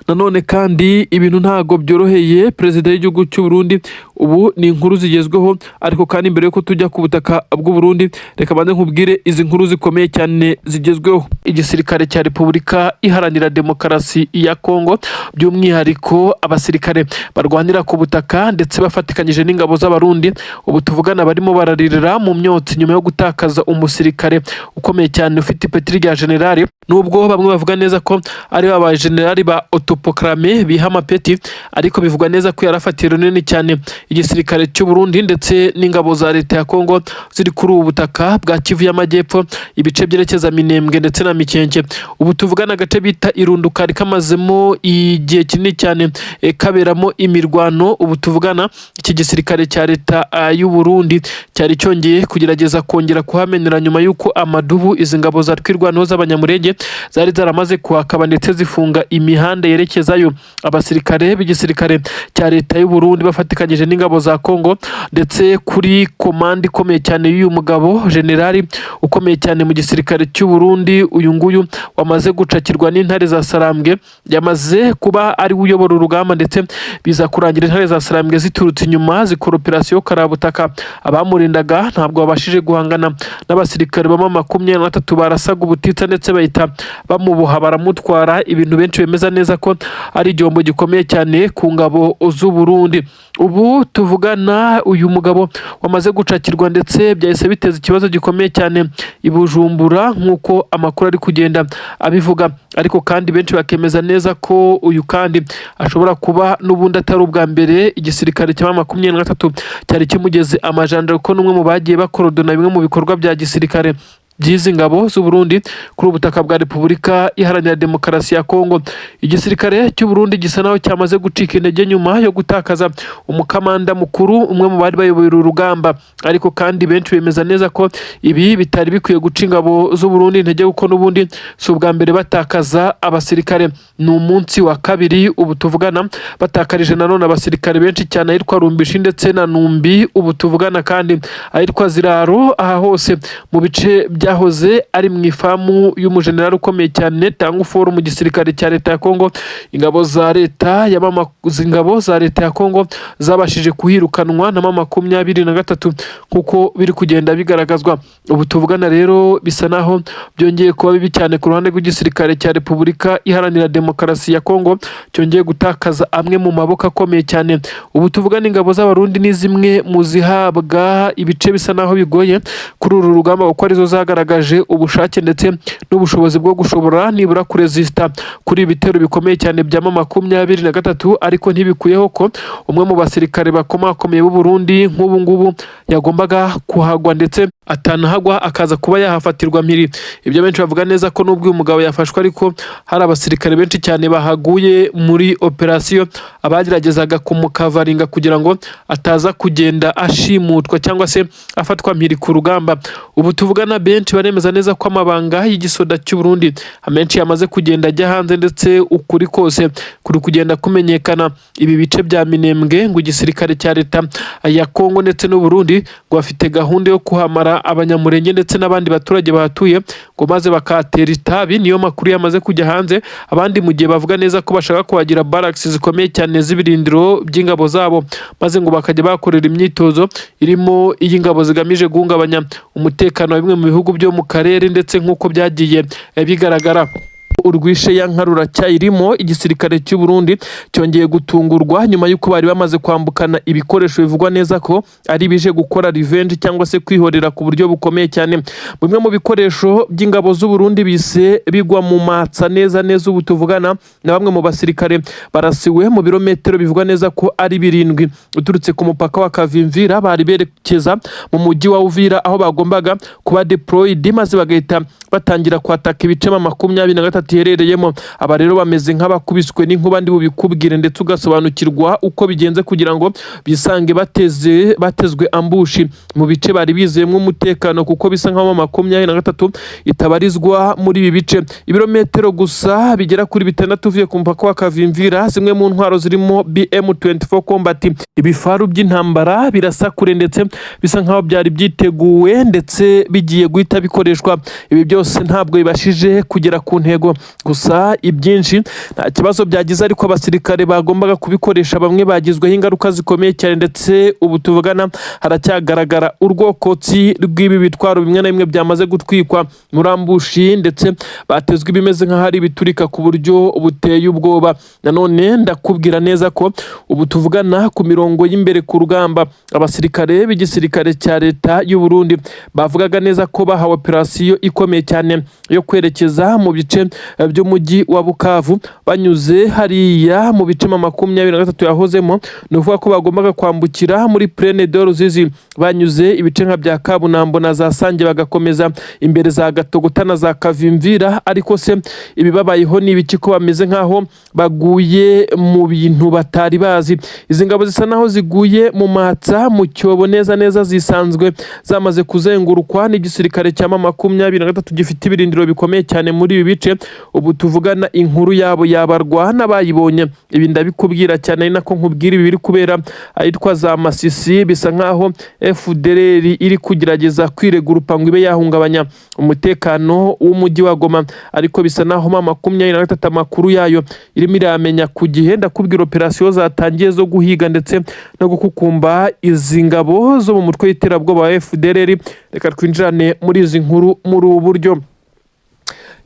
Nanone kandi ibintu ntabwo byoroheye perezida w'igihugu cy'u Burundi. Ubu ni inkuru zigezweho, ariko kandi mbere yuko tujya ku butaka bw'u Burundi, reka banze nkubwire izi nkuru zikomeye cyane zigezweho. Igisirikare cya Repubulika Iharanira Demokarasi ya Kongo, by'umwihariko abasirikare barwanira ku butaka ndetse bafatikanyije n'ingabo z'Abarundi, ubu tuvugana barimo bararirira mu myotsi nyuma yo gutakaza umusirikare ukomeye cyane ufite ipeti rya generali, nubwo bamwe bavuga neza ko ari ba generali ba autoproclamé biha amapeti, ariko bivugwa neza ko yarafatiye runini cyane igisirikare cy'u Burundi ndetse n'ingabo za leta ya Kongo ziri kuri ubu butaka bwa Kivu y'Amajyepfo, ibice byerekeza Minembwe ndetse na Mikenke. Ubu tuvugana, agace bita Irundu kari kamazemo igihe kinini cyane kaberamo imirwano. Ubu tuvugana, iki gisirikare cya leta y'u Burundi cyari cyongeye kugerageza kongera kuhamenera nyuma y'uko amadubu izi ngabo za Twirwaneho z'Abanyamurenge zari zaramaze kuhakaba ndetse zifunga imihanda yerekezayo. Abasirikare b'igisirikare cya leta y'u Burundi bafatikanyije n'ingabo n'ingabo za Kongo, ndetse kuri commande ikomeye cyane y'uyu mugabo generali ukomeye cyane mu gisirikare cy'u Burundi. Uyu nguyu wamaze gucakirwa n'intare za Sarambwe, yamaze kuba ari we uyobora urugamba, ndetse biza kurangira intare za Sarambwe ziturutse inyuma zikora operasiyo karabutaka. Abamurindaga ntabwo babashije guhangana n'abasirikare ba 23 barasaga ubutitsa, ndetse bahita bamuboha baramutwara, ibintu benshi bemeza neza ko ari igihombo gikomeye cyane ku ngabo z'u Burundi. Ubu tuvugana, uyu mugabo wamaze gucakirwa, ndetse byahise biteza ikibazo gikomeye cyane i Bujumbura nk'uko amakuru ari kugenda abivuga. Ariko kandi benshi bakemeza neza ko uyu kandi ashobora kuba n'ubundi atari ubwa mbere igisirikare cya 23 cyari kimugeze amajanja, kuko n'umwe mu bagiye bakorodona bimwe mu bikorwa bya gisirikare by'izi ngabo z'u Burundi kuri ubu butaka bwa Repubulika Iharanira Demokarasi ya Kongo. Igisirikare cy'u Burundi gisa naho cyamaze gucika intege nyuma yo gutakaza umukamanda mukuru, umwe mu bari bayoboye uru rugamba. Ariko kandi benshi bemeza neza ko ibi bitari bikwiye guca ingabo z'u Burundi intege, kuko n'ubundi si ubwa mbere batakaza abasirikare. Ni umunsi wa kabiri ubu tuvugana batakarije nanone abasirikare benshi cyane ahitwa Rumbishi ndetse na Numbi. Ubu tuvugana kandi ahitwa Ziraro, aha hose mu bice byahoze ari mu ifamu y'umujenerali ukomeye cyane Tanguforo mu gisirikare cya leta ya Kongo. Ingabo za leta ya Kongo zabashije kuhirukanwa na 23 nk'uko biri kugenda bigaragazwa. Ubu tuvugana rero bisa naho byongeye kuba bibi cyane ku ruhande rw'igisirikare cya Repubulika Iharanira Demokarasi ya Kongo, cyongeye gutakaza amwe mu maboko akomeye cyane. Ubu tuvugana, ingabo z'Abarundi ni zimwe mu zihabwa ibice bisa naho bigoye kuri uru rugamba, kuko arizo zagaragaje ubushake ndetse n'ubushobozi bwo gushobora nibura kurezisita kuri ibi bitero bikomeye cyane bya 23. Ariko ntibikuyeho ko umwe mu basirikare bakomakomeye b'u Burundi nk'ubu ngubu yagombaga kuhagwa, ndetse atanahagwa akaza kuba yahafatirwa mpiri. Ibyo benshi bavuga neza ko nubwo uyu mugabo yafashwe, ariko hari abasirikare benshi cyane bahaguye muri operasiyo, abageragezaga kumukavaringa kugira ngo ataza kugenda ashimutwa cyangwa se afatwa mpiri ku rugamba. Ubu tuvugana, benshi baremeza neza ko amabanga y'igisoda cy'u Burundi amenshi yamaze kugenda ajya hanze, ndetse ukuri kose kuri kugenda kumenyekana. Ibi bice bya Minembwe, ngo igisirikare cya leta ya Kongo ndetse n'u Burundi ngo bafite gahunda yo kuhamara Abanyamurenge ndetse n'abandi baturage bahatuye, ngo maze bakahatera itabi. Niyo makuru yamaze kujya hanze. Abandi mu gihe bavuga neza ko bashaka kuhagira barracks zikomeye cyane z'ibirindiro by'ingabo zabo, maze ngo bakajya bakorera imyitozo irimo iy'ingabo zigamije guhungabanya umutekano wa bimwe mu bihugu byo mu karere. Ndetse nk'uko byagiye bigaragara, urwishe ya nka ruracyayirimo. Igisirikare cy'u Burundi cyongeye gutungurwa nyuma y'uko bari bamaze kwambukana ibikoresho bivugwa neza ko ari bije gukora revenge cyangwa se kwihorera ku buryo bukomeye cyane. Bimwe mu bikoresho by'ingabo z'u Burundi bise bigwa mu matsa neza neza. Ubu tuvugana na bamwe mu basirikare barasiwe mu birometero bivugwa neza ko ari 7 uturutse ku mupaka wa Kavimvira, bari berekeza mu mujyi wa Uvira aho bagombaga kuba deployed, maze bagahita batangira kwataka ibice 23 iherereyemo. Aba rero bameze nk'abakubiswe n'inkuba, ndi bubikubwire ndetse ugasobanukirwa uko bigenze kugira ngo bisange batezwe ambush mu bice bari bizeyemo umutekano, kuko bisa nk'aho 23 itabarizwa muri ibi bice. Ibirometero gusa bigera kuri 6 uvuye ku mupaka wa Kavimvira, zimwe mu ntwaro zirimo BM24 Combat, ibifaru by'intambara birasa kure, ndetse bisa nk'aho byari byiteguwe ndetse bigiye guhita bikoreshwa. Ibi byose ntabwo bibashije kugera ku ntego. Gusa ibyinshi nta kibazo byagize, ariko abasirikare bagombaga kubikoresha bamwe bagizweho ingaruka zikomeye cyane, ndetse ubu tuvugana haracyagaragara urwokotsi rw'ibi bitwaro bimwe na bimwe byamaze gutwikwa muri ambush, ndetse batezwe ibimeze nk'aho ari ibiturika ku buryo buteye ubwoba. Nanone ndakubwira neza ko ubu tuvugana ku mirongo y'imbere ku rugamba, abasirikare b'igisirikare cya leta y'u Burundi bavugaga neza ko bahawe operasiyo ikomeye cyane yo kwerekeza mu bice by'umujyi wa Bukavu banyuze hariya mu bice 23 yahozemo. Ni ukuvuga ko bagombaga kwambukira muri Plaine de Ruzizi banyuze ibice nka bya Kabunambo na za Sange, bagakomeza imbere za Gatogota na za Kavimvira. Ariko se ibibabayeho ni ibiki, ko bameze nk'aho baguye mu bintu batari bazi? Izi ngabo zisa naho ziguye mu matsa, mu cyobo neza neza, zisanzwe zamaze kuzengurukwa n'igisirikare cya 23 gifite ibirindiro bikomeye cyane muri ibi bice. Ubu tuvugana inkuru yabo yabarwa n'abayibonye. Ibi ndabikubwira cyane ari nako nkubwira ibi biri kubera ahitwa za Masisi. Bisa nkaho FDLR iri kugerageza kwiregurupa ngo ibe yahungabanya umutekano w'umujyi wa Goma, ariko bisa naho M23 amakuru yayo irimo iramenya ku gihe. Ndakubwira operasiyo zatangiye zo guhiga ndetse no gukukumba izi ngabo zo mu mutwe w'iterabwoba wa FDLR. Reka twinjirane muri izi nkuru muri ubu buryo.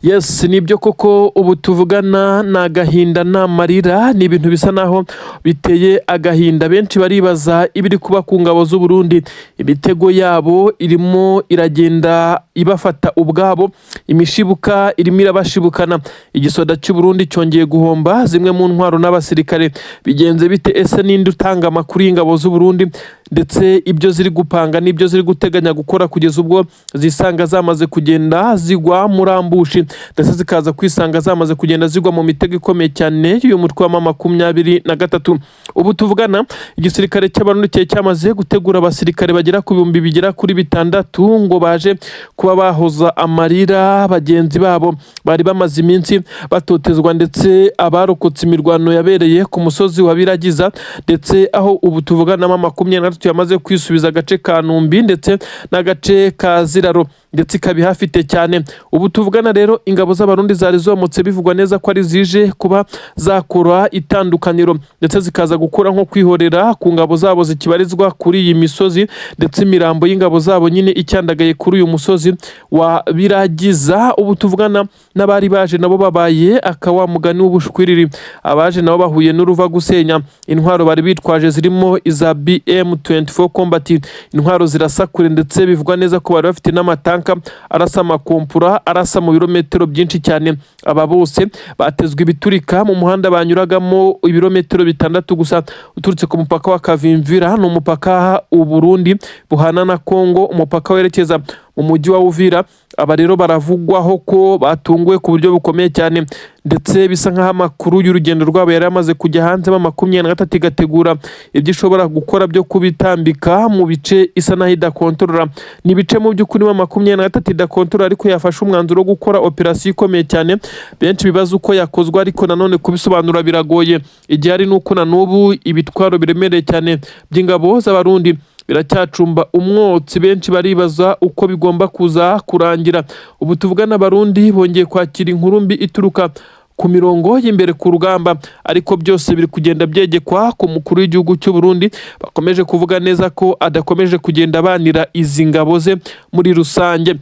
Yes, nibyo koko, ubu tuvugana ni agahinda n'amarira, ni ibintu bisa naho biteye agahinda. Benshi baribaza ibiri kuba ku ngabo z'u Burundi. Imitego yabo irimo iragenda ibafata ubwabo, imishibuka irimo irabashibukana. Igisoda cy'u Burundi cyongeye guhomba zimwe mu ntwaro n'abasirikare. Bigenze bite? Ese ninde utanga amakuru y'ingabo z'u Burundi ndetse ibyo ziri gupanga n'ibyo ziri guteganya gukora, kugeza ubwo zisanga zamaze kugenda zigwa muri ambush, ndetse zikaza kwisanga zamaze kugenda zigwa mu mitego ikomeye cyane y'uyu mutwe wa M23? Ubu tuvugana igisirikare cy'Abarundi cyari cyamaze gutegura abasirikare bagera ku 6000 ngo baje kuba bahoza amarira bagenzi babo bari bamaze iminsi batotezwa, ndetse abarokotse imirwano yabereye ku musozi wa Biragiza, ndetse aho ubu tuvugana M23 yamaze kwisubiza agace ka Numbi ndetse n'agace ka Ziraro, ndetse ikaba ihafite cyane. Ubu tuvugana rero ingabo z'Abarundi zari zomotse, bivugwa neza ko ari zije kuba zakora itandukaniro, ndetse zikaza gukora nko kwihorera ku ngabo zabo zikibarizwa kuri iyi misozi, ndetse imirambo y'ingabo zabo nyine icyandagaye kuri uyu musozi wa Biragiza. Ubu tuvugana n'abari baje nabo babaye akawa mugani w'ubushwiriri. Abaje nabo bahuye n'uruva gusenya. Intwaro bari bitwaje zirimo iza BM24 Combat, intwaro zirasa kure, ndetse bivugwa neza ko bari bafite n'amatanka arasa amakompura, arasa mu birometero byinshi cyane. Aba bose batezwe ibiturika mu muhanda banyuragamo, ibirometero 6 gusa uturutse ku mupaka wa Kavimvira. Ni umupaka u Burundi buhana na Kongo, umupaka werekeza mu mujyi wa Uvira. Aba rero baravugwaho ko batunguwe ku buryo bukomeye cyane, ndetse bisa nk'aho amakuru y'urugendo rwabo yari amaze kujya hanze. M23 igategura ibyo ishobora gukora byo kubitambika mu bice isa naho idakontorora. Ni ibice mu by'ukuri M23 idakontorora, ariko yafashe umwanzuro wo gukora operasiyo ikomeye cyane. Benshi bibaza uko yakozwe, ariko nanone kubisobanura biragoye. Igihari ni uko na n'ubu ibitwaro biremereye cyane by'ingabo z'Abarundi biracyacumba umwotsi. Benshi baribaza uko bigomba kuza kurangira. Ubu tuvugana Abarundi bongeye kwakira inkuru mbi ituruka ku mirongo y'imbere ku rugamba, ariko byose biri kugenda byegekwa ku mukuru w'igihugu cy'u Burundi. Bakomeje kuvuga neza ko adakomeje kugenda abanira izi ngabo ze muri rusange.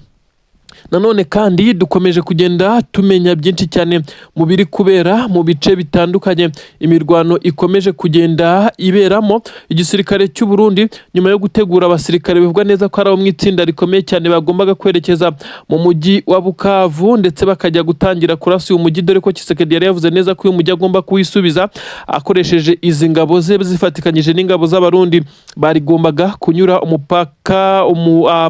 Nanone kandi dukomeje kugenda tumenya byinshi cyane mu biri kubera mu bice bitandukanye imirwano ikomeje kugenda iberamo. Igisirikare cy'u Burundi, nyuma yo gutegura abasirikare bivugwa neza ko ari abo mu itsinda rikomeye cyane bagombaga kwerekeza mu mujyi wa Bukavu, ndetse bakajya gutangira kurasa uyu mujyi, dore ko Tshisekedi yari yavuze neza ko uyu mujyi agomba kuwisubiza akoresheje izi ngabo ze zifatikanyije n'ingabo z'Abarundi, barigombaga kunyura umupaka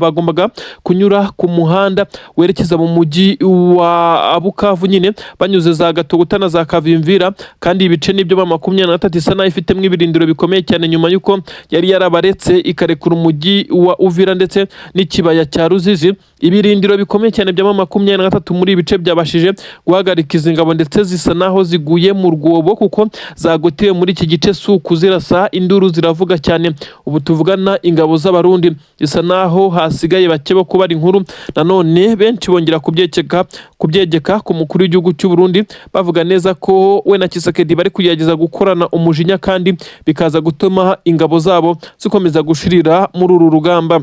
bagombaga kunyura ku muhanda werekeza mu mujyi wa Bukavu nyine, banyuze za Gatogota na za Kavimvira. Kandi ibice nibyo M23 isa naho ifitemo ibirindiro bikomeye cyane, nyuma y'uko yari yarabaretse ikarekura umujyi wa Uvira ndetse n'ikibaya cya Ruzizi. Ibirindiro bikomeye cyane bya M23 muri ibi bice byabashije guhagarika izi ngabo, ndetse zisa naho ziguye mu rwobo kuko zagotewe muri iki gice. Si ukuzirasa, induru ziravuga cyane. Ubu tuvugana ingabo z'Abarundi zisa naho hasigaye bake bo kubara inkuru. Nanone benshi bongera kubyegeka ku mukuru w'igihugu cy'u Burundi, bavuga neza ko we na Tshisekedi bari kugerageza gukorana umujinya, kandi bikaza gutuma ingabo zabo zikomeza gushirira muri uru rugamba.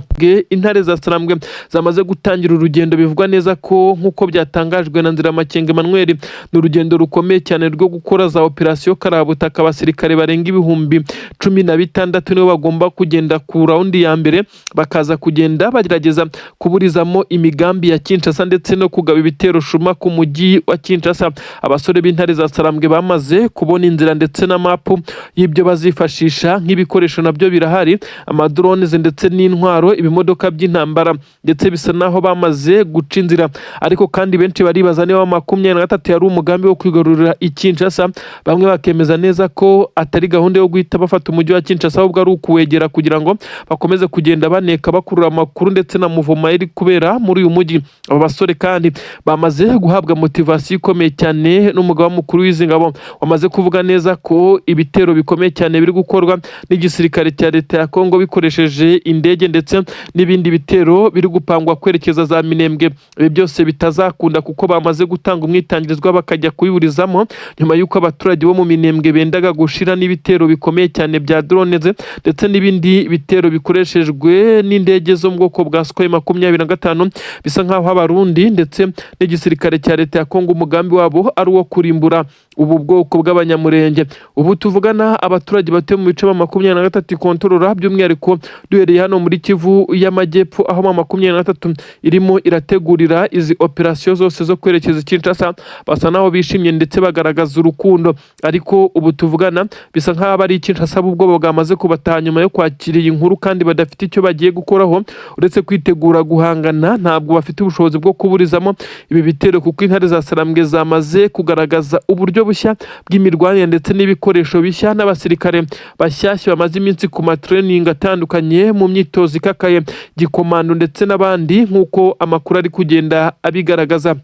Intare za Sarambwe zamaze gutangira urugendo, bivugwa neza ko nk'uko byatangajwe na Nziramakenga Emmanuel, ni urugendo rukomeye cyane rwo gukora za operasiyo karabutaka. Abasirikare barenga 16,000 nibo bagomba kugenda ku round ya mbere, bakaza kugenda bagerageza kuburizamo imigambi ya Kinshasa ndetse no kugaba ibitero shuma ku mujyi wa Kinshasa. Abasore b'intare za Sarambwe bamaze kubona inzira ndetse na mapu y'ibyo bazifashisha nk'ibikoresho, nabyo birahari, amadrones ndetse n'intwaro, ibimodoka by'intambara, ndetse bisa naho bamaze guca inzira. Ariko kandi benshi baribaza niba 23 yari umugambi wo kwigarurira i Kinshasa. Bamwe bakemeza neza ko atari gahunda yo guhita bafata umujyi wa Kinshasa, ahubwo ari ukuwegera kugira ngo bakomeze kugenda baneka, bakurura amakuru ndetse na mouvement iri kubera muri uyu mujyi. Aba basore kandi bamaze guhabwa motivation ikomeye cyane n'umugaba mukuru w'izi ngabo, wamaze kuvuga neza ko ibitero bikomeye cyane biri gukorwa n'igisirikare cya leta ya Kongo bikoresheje indege ndetse n'ibindi bitero biri gupangwa kwerekeza za Minembwe, ibi byose bitazakunda kuko bamaze gutanga umwitangirizwa bakajya kubiburizamo, nyuma y'uko abaturage bo mu Minembwe bendaga gushira n'ibitero bikomeye cyane bya drones ndetse n'ibindi bitero bikoreshejwe n'indege zo mu bwoko bwa Sukhoi 25. Bisa nk'aho Abarundi ndetse n'igisirikare cya leta ya Kongo umugambi wabo ari uwo kurimbura ubu bwoko bw'Abanyamurenge. Ubu tuvugana, abaturage batuye mu bice 23 ikontorora, by'umwihariko duhereye hano muri Kivu y'Amajyepfo, aho 23 irimo irategurira izi operasiyo zose zo kwerekeza Kinshasa, basa naho bishimye ndetse bagaragaza urukundo. Ariko ubu tuvugana bisa nk'aho bari i Kinshasa ubwoba bwamaze kubataha nyuma yo kwakira iyi nkuru, kandi badafite icyo bagiye gukoraho uretse kwitegura guhangana. Ntabwo bafite ubushobozi bwo kuburizamo ibi bitero, kuko intare za Sarambwe zamaze kugaragaza uburyo bushya bw'imirwanire ndetse n'ibikoresho bishya n'abasirikare bashyashya bamaze iminsi ku ma training atandukanye mu myitozo ikakaye gikomando ndetse n'abandi, nk'uko amakuru ari kugenda abigaragaza.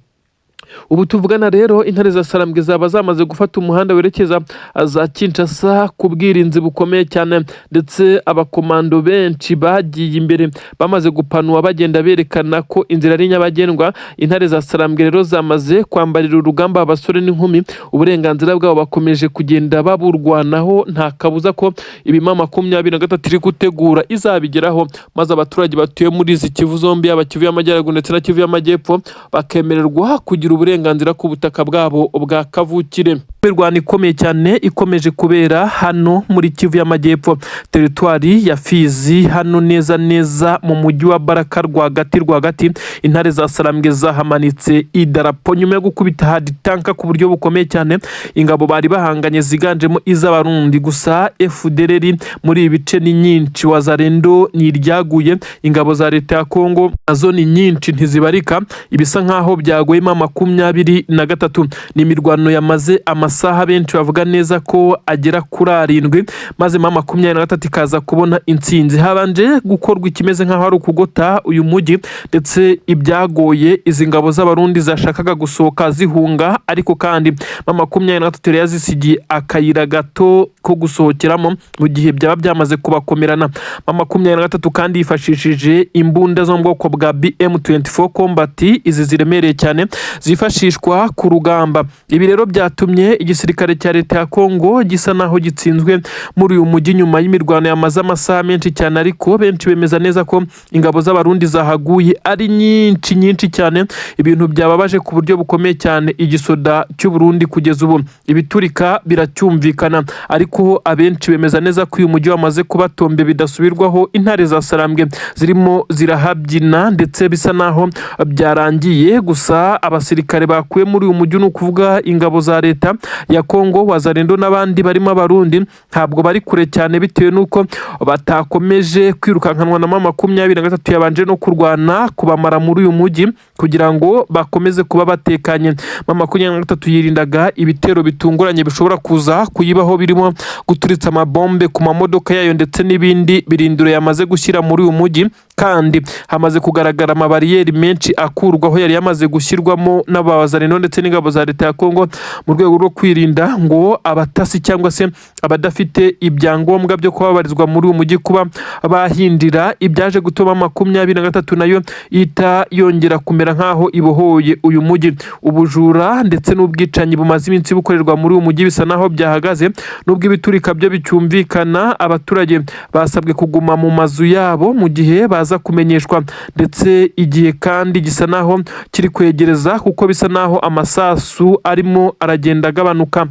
Ubu tuvugana rero, intare za Sarambwe zaba zamaze gufata umuhanda werekeza za Kinshasa ku bwirinzi bukomeye cyane, ndetse abakomando benshi bagiye imbere bamaze gupanura, bagenda berekana ko inzira ari nyabagendwa. Intare za Sarambwe rero zamaze kwambarira urugamba abasore n'inkumi, uburenganzira bwabo bakomeje kugenda baburwanaho. Nta kabuza ko ibima 23 iri gutegura izabigeraho, maze abaturage batuye muri izi Kivu zombi, yaba Kivu y'Amajyaruguru ndetse na Kivu y'Amajyepfo, bakemererwa kugira uburenganzira ku butaka bwabo bwa kavukire. Imirwano ikomeye cyane ikomeje kubera hano muri Kivu y'Amajyepfo, teritwari ya Fizi, hano neza neza mu mujyi wa Baraka rwagati rwagati. Intare za Sarambwe zahamanitse idarapo nyuma yo gukubita hard tanka ku buryo bukomeye cyane ingabo bari bahanganye ziganjemo iz'Abarundi. Gusa FDLR muri ibi bice ni nyinshi, Wazalendo ni iryaguye, ingabo za leta ya Kongo nazo ni nyinshi ntizibarika. Ibisa nkaho byaguyemo 23. Ni imirwano yamaze amasaha benshi bavuga neza ko agera kuri 7, maze 23 ikaza kubona intsinzi. Habanje gukorwa ikimeze nk'aho ari ukugota uyu mujyi, ndetse ibyagoye izi ngabo z'Abarundi zashakaga gusohoka zihunga, ariko kandi 23 yari yazisigiye akayira gato ko gusohokeramo mu gihe byaba byamaze kubakomerana. 23 kandi yifashishije imbunda zo mu bwoko bwa BM24 Combat, izi ziremereye cyane zifashishwa ku rugamba. Ibi rero byatumye igisirikare cya leta ya Kongo gisa naho gitsinzwe muri uyu mujyi nyuma y'imirwano yamaze amasaha menshi cyane, ariko benshi bemeza neza ko ingabo z'Abarundi zahaguye ari nyinshi nyinshi cyane, ibintu byababaje ku buryo bukomeye cyane igisoda cy'u Burundi. Kugeza ubu ibiturika biracyumvikana, ariko abenshi bemeza neza ko uyu mujyi wamaze kubatombe bidasubirwaho. Intare za Sarambwe zirimo zirahabyina ndetse bisa naho byarangiye. Gusa abasirikare bakuye muri uyu mujyi, ni ukuvuga ingabo za leta ya Kongo, Wazalendo n'abandi barimo Abarundi, ntabwo bari kure cyane bitewe n'uko batakomeje kwirukankanwa na 23 yabanje no kurwana kubamara muri uyu mujyi kugira ngo bakomeze kuba batekanye. 23 yirindaga ibitero bitunguranye bishobora kuza kuyibaho, birimo guturitsa amabombe ku mamodoka yayo ndetse n'ibindi birindiro yamaze gushyira muri uyu mujyi. Kandi hamaze kugaragara amabariyeri menshi akurwaho yari yamaze gushyirwamo n'Abazalendo ndetse n'ingabo za leta ya Kongo, mu rwego rwo kwirinda ngo abatasi cyangwa se abadafite ibyangombwa byo kuba babarizwa muri uyu mujyi kuba bahindira, ibyaje gutuma 23 nayo ihita yongera kumera nk'aho ibohoye uyu mujyi. Ubujura ndetse n'ubwicanyi bumaze iminsi bukorerwa muri uyu mujyi bisa naho byahagaze, nubwo ibiturika byo bicyumvikana. Abaturage basabwe kuguma mu mazu yabo mu gihe baza kumenyeshwa, ndetse igihe kandi gisa naho kiri kwegereza kuko bisa naho amasasu arimo aragenda agabanuka.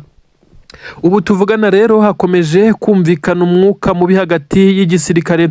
Ubu tuvugana rero hakomeje kumvikana umwuka mubi hagati y'igisirikare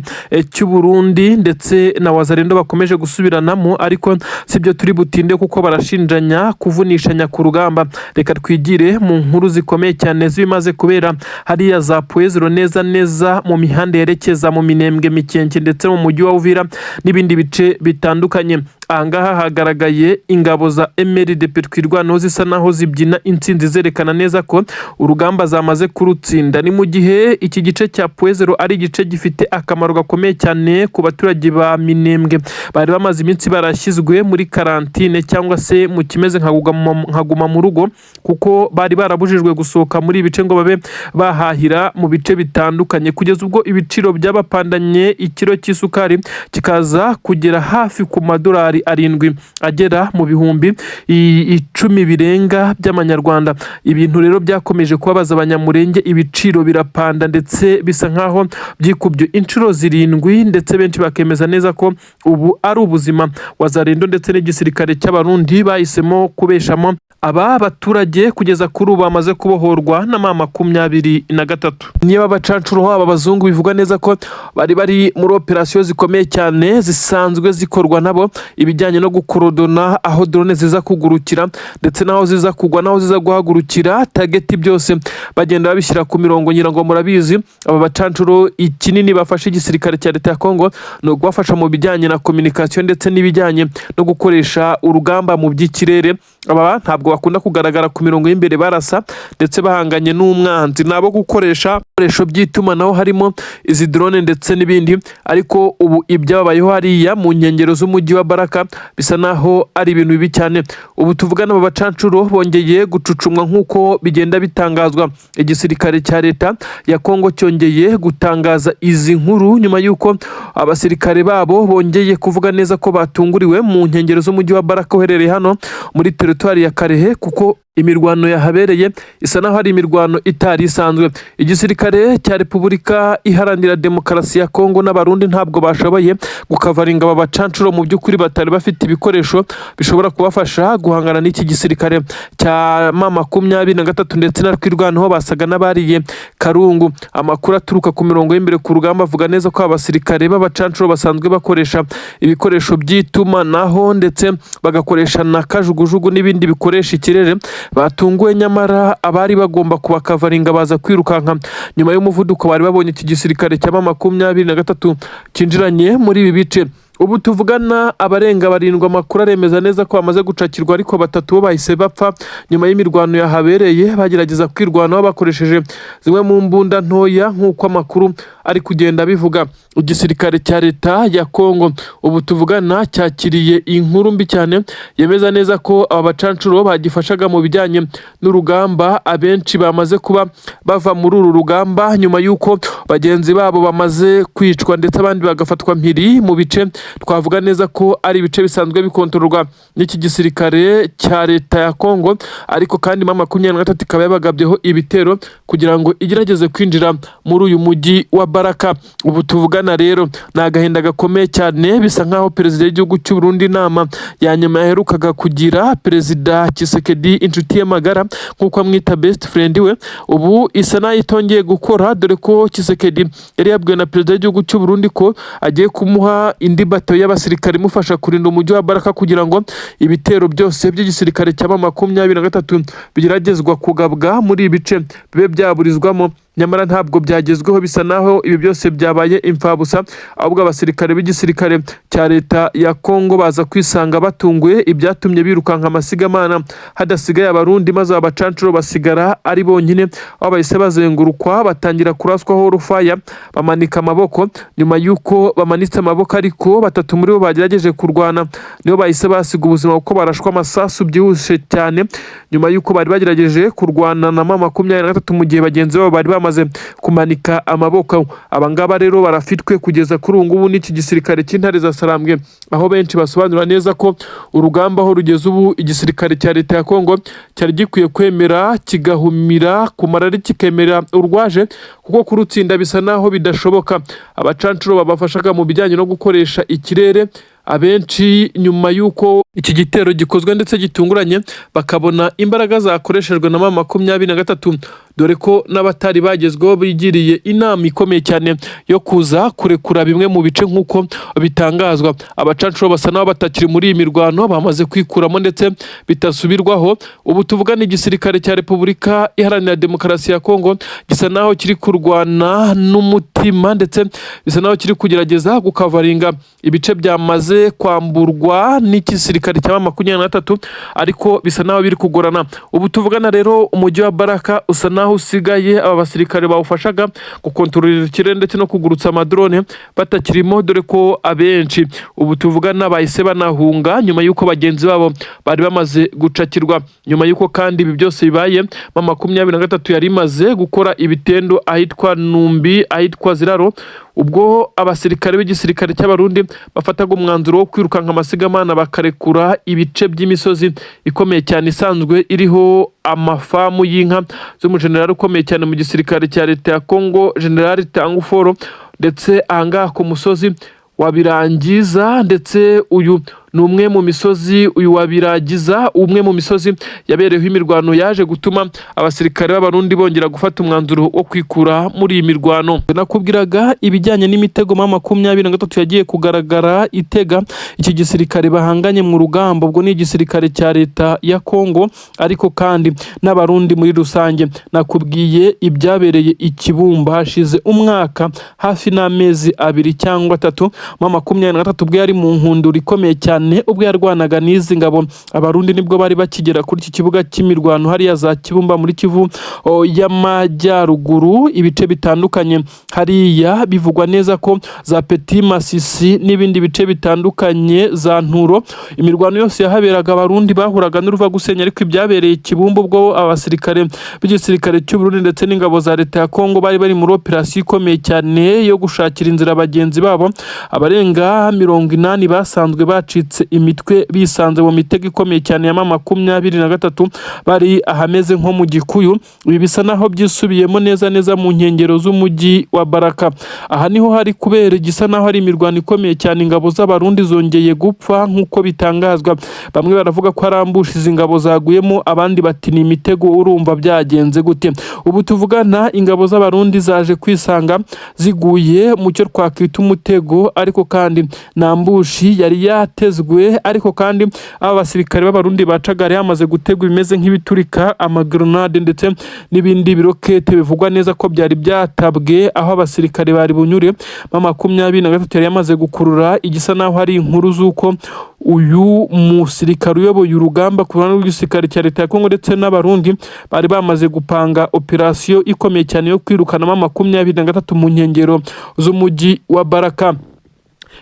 cy'u Burundi ndetse na Wazalendo, bakomeje gusubiranamo, ariko sibyo turi butinde kuko barashinjanya kuvunishanya ku rugamba. Reka twigire mu nkuru zikomeye cyane z'ibimaze kubera hariya za Pwezero, neza neza mu mihanda yerekeza mu Minembwe, Mikenke ndetse mu mujyi wa Uvira n'ibindi bice bitandukanye. Ahangaha hagaragaye ingabo za MRDP Twirwaneho zisa naho zibyina intsinzi, zerekana neza ko urugamba zamaze kurutsinda. Ni mu gihe iki gice cya Point Zéro ari igice gifite akamaro gakomeye cyane ku baturage ba Minembwe bari bamaze iminsi barashyizwe muri quarantine, cyangwa se mu kimeze nka guma mu rugo, kuko bari barabujijwe gusohoka muri ibi bice ngo babe bahahira mu bice bitandukanye, kugeza ubwo ibiciro byabapandanye, ikiro cy'isukari kikaza kugera hafi ku madolari 7 agera mu 10,000 birenga by'amanyarwanda. Ibintu rero byakomeje kubabaza Abanyamurenge, ibiciro birapanda ndetse bisa nkaho byikubye inshuro 7, ndetse benshi bakemeza neza ko ubu ari ubuzima Wazalendo ndetse n'igisirikare cy'Abarundi bahisemo kubeshamo aba baturage kugeza kuri ubu bamaze kubohorwa na M23. Niba abacancuro, aba bazungu bivugwa neza ko bari bari muri operasiyo zikomeye cyane zisanzwe zikorwa nabo, ibijyanye no gukorodona aho drone ziza kugurukira ndetse n'aho ziza kugwa n'aho ziza guhagurukira, target byose bagenda babishyira ku mirongo. Ngira ngo murabizi, aba bacancuro ikinini bafashe igisirikare cya leta ya Kongo ni ukubafasha mu bijyanye na communication ndetse n'ibijyanye no gukoresha urugamba mu by'ikirere. Aba ntabwo bakunda kugaragara ku mirongo y'imbere barasa ndetse bahanganye n'umwanzi, ni abo gukoresha ibikoresho by'itumanaho harimo izi drone ndetse n'ibindi. Ariko ubu ibyababayeho hariya mu nkengero z'umujyi wa Baraka bisa naho ari ibintu bibi cyane. Ubu tuvugana, aba bacancuro bongeye gucucumwa nk'uko bigenda bitangazwa. Igisirikare cya leta ya Kongo cyongeye gutangaza izi nkuru nyuma y'uko abasirikare babo bongeye kuvuga neza ko batunguriwe mu nkengero z'umujyi wa Baraka uherereye hano muri teritwari ya Kalehe, kuko imirwano yahabereye isa naho ari imirwano itari isanzwe. Igisirikare cya Repubulika Iharanira Demokarasi ya Kongo n'Abarundi ntabwo bashoboye gukavaringa aba bacancuro, mu by'ukuri batari bafite ibikoresho bishobora kubafasha guhangana n'iki gisirikare cya M23 ndetse na Twirwaneho, basaga n'abariye karungu. Amakuru aturuka ku mirongo y'imbere ku rugamba avuga neza ko abasirikare b'abacancuro basanzwe bakoresha ibikoresho by'itumanaho ndetse bagakoresha na kajugujugu n'ibindi bikoresha ikirere batunguwe, nyamara abari bagomba kubakavaringa baza kwirukanka nyuma y'umuvuduko bari babonye iki gisirikare cya M23 cyinjiranye muri ibi bice. Ubu tuvugana, abarenga 7 amakuru aremeza neza ko bamaze gucakirwa, ariko batatu bo bahise bapfa nyuma y'imirwano yahabereye bagerageza kwirwanaho bakoresheje zimwe mu mbunda ntoya, nk'uko amakuru ari kugenda abivuga. Igisirikare cya leta ya Kongo ubu tuvugana cyakiriye inkuru mbi cyane yemeza neza ko aba bacancuro bagifashaga mu bijyanye n'urugamba abenshi bamaze kuba bava muri uru rugamba nyuma y'uko bagenzi babo bamaze kwicwa ndetse abandi bagafatwa mpiri mu bice twavuga neza ko ari ibice bisanzwe bikontororwa n'iki gisirikare cya leta ya Kongo. Ariko kandi M23 ikaba yabagabyeho ibitero kugira ngo igerageze kwinjira muri uyu mujyi wa Baraka. Ubu tuvugana rero ni agahinda gakomeye cyane. Bisa nkaho perezida w'igihugu cy'u Burundi, inama ya nyuma yaherukaga kugira, Perezida Tshisekedi, inshuti ye magara nk'uko amwita best friend we, ubu isa naho itongeye gukora, dore ko Tshisekedi yari yabwiwe na perezida w'igihugu cy'u Burundi ko agiye kumuha indi bato y'abasirikare imufasha kurinda umujyi wa Baraka, kugira ngo ibitero byose by'igisirikare cya M23 bigeragezwa kugabwa muri ibi bice bibe byaburizwamo. Nyamara ntabwo byagezweho, bisa naho ibi byose byabaye imfabusa, ahubwo abasirikare b'igisirikare cya leta ya Kongo baza kwisanga batunguye, ibyatumye birukanka amasigamana hadasigaye Abarundi, maze aba bacancuro basigara ari bonyine, aho bahise bazengurukwa batangira kuraswaho rufaya, bamanika amaboko. Nyuma y'uko bamanitse amaboko, ariko batatu muri bo bagerageje kurwana nibo bahise basiga ubuzima, kuko barashwa amasasu byihuse cyane nyuma y'uko bari bagerageje kurwana na M23 mu gihe bagenzi babo bari bamaze kumanika amaboko. Aba ngaba rero barafitwe kugeza kuri ubu ngubu n'iki gisirikare cy'Intare za Sarambwe, aho benshi basobanura neza ko urugamba aho rugeze ubu, igisirikare cya leta ya Kongo cyari gikwiye kwemera kigahumira ku marari, kikemera urwaje, kuko kurutsinda bisa naho bidashoboka. Abacancuro babafashaga mu bijyanye no gukoresha ikirere, abenshi nyuma y'uko iki gitero gikozwe ndetse gitunguranye, bakabona imbaraga zakoreshejwe na M23, dore ko n'abatari bagezweho bigiriye inama ikomeye cyane yo kuza kurekura bimwe mu bice nk'uko bitangazwa. Abacancuro basa n'aho batakiri muri iyi mirwano, bamaze kwikuramo ndetse bitasubirwaho. Ubu tuvugana, igisirikare cya Repubulika Iharanira Demokarasi ya Kongo gisa naho kiri kurwana n'umutima. umutima, ndetse bisa naho kiri kugerageza gukavaringa ibice byamaze kwamburwa n'igisirikare cya 23, ariko bisa naho biri kugorana. Ubu tuvugana rero, umujyi wa Baraka usa naho usigaye aba basirikare bawufashaga gukontorora ikirere ndetse no kugurutsa amadrone batakirimo, dore ko abenshi ubu tuvugana bahise banahunga nyuma y'uko bagenzi babo bari bamaze gucakirwa. Nyuma y'uko kandi ibi byose bibaye, M23 yari imaze gukora ibitendo ahitwa Numbi, ahitwa Ziraro, ubwo abasirikare b'igisirikare cy'Abarundi bafataga umwanzuro wo kwirukanka amasigamana, bakarekura ibice by'imisozi ikomeye cyane isanzwe iriho amafamu y'inka z'umujenerali ukomeye cyane mu gisirikare cya leta ya Congo, General Tanguforo, ndetse ahangaha ku musozi wabirangiza. Ndetse uyu ni umwe mu misozi, uyu wabiragiza, umwe mu misozi yabereyeho imirwano yaje gutuma abasirikare b'Abarundi bongera gufata umwanzuro wo kwikura muri iyi mirwano. Nakubwiraga ibijyanye n'imitego M23 yagiye kugaragara itega iki gisirikare bahanganye mu rugamba, ubwo ni igisirikare cya leta ya Congo ariko kandi n'Abarundi muri rusange. Nakubwiye ibyabereye i Kibumba hashize umwaka hafi n'amezi 2 cyangwa 3, M23 ubwo yari mu nkundura ikomeye cyane, ubwo yarwanaga n'izi ngabo Abarundi, nibwo bari bakigera kuri iki kibuga cy'imirwano hariya za Kibumba muri Kivu y'Amajyaruguru, ibice bitandukanye hariya bivugwa neza ko za Petit Masisi n'ibindi bice bitandukanye, za Nturo, imirwano yose yahaberaga Abarundi bahuraga n'uruva gusenya. Ariko ibyabereye Kibumba ubwo abasirikare b'igisirikare cy'u Burundi ndetse n'ingabo za leta ya Kongo bari bari muri operasiyo ikomeye cyane yo gushakira inzira bagenzi babo abarenga 80 basanzwe bacitse imitwe, bisanze mu mitego ikomeye cyane ya M23, bari ahameze nko mu Gikuyu. Ibi bisa naho byisubiyemo neza neza mu nkengero z'umujyi wa Baraka. Aha niho hari kubera igisa naho ari imirwano ikomeye cyane. Ingabo z'Abarundi zongeye gupfa nk'uko bitangazwa. Bamwe baravuga ko ari ambush izi ngabo zaguyemo, abandi bati ni imitego. Urumva byagenze gute? Ubu tuvugana, ingabo z'Abarundi zaje kwisanga ziguye mu cyo twakwita umutego, ariko kandi na ambush yari yatezwe. Ariko kandi aba basirikare b'Abarundi bacaga yamaze gutegwa ibimeze nk'ibiturika, amagrenade ndetse n'ibindi birokete, bivugwa neza ko byari byatabwe aho abasirikare bari bunyure. M23 yari yamaze gukurura igisa naho hari inkuru z'uko uyu musirikare uyoboye urugamba ku ruhande rw'igisirikare cya leta ya Kongo ndetse n'Abarundi bari bamaze gupanga operasiyo ikomeye cyane yo kwirukanamo 23 mu nkengero z'umujyi wa Baraka.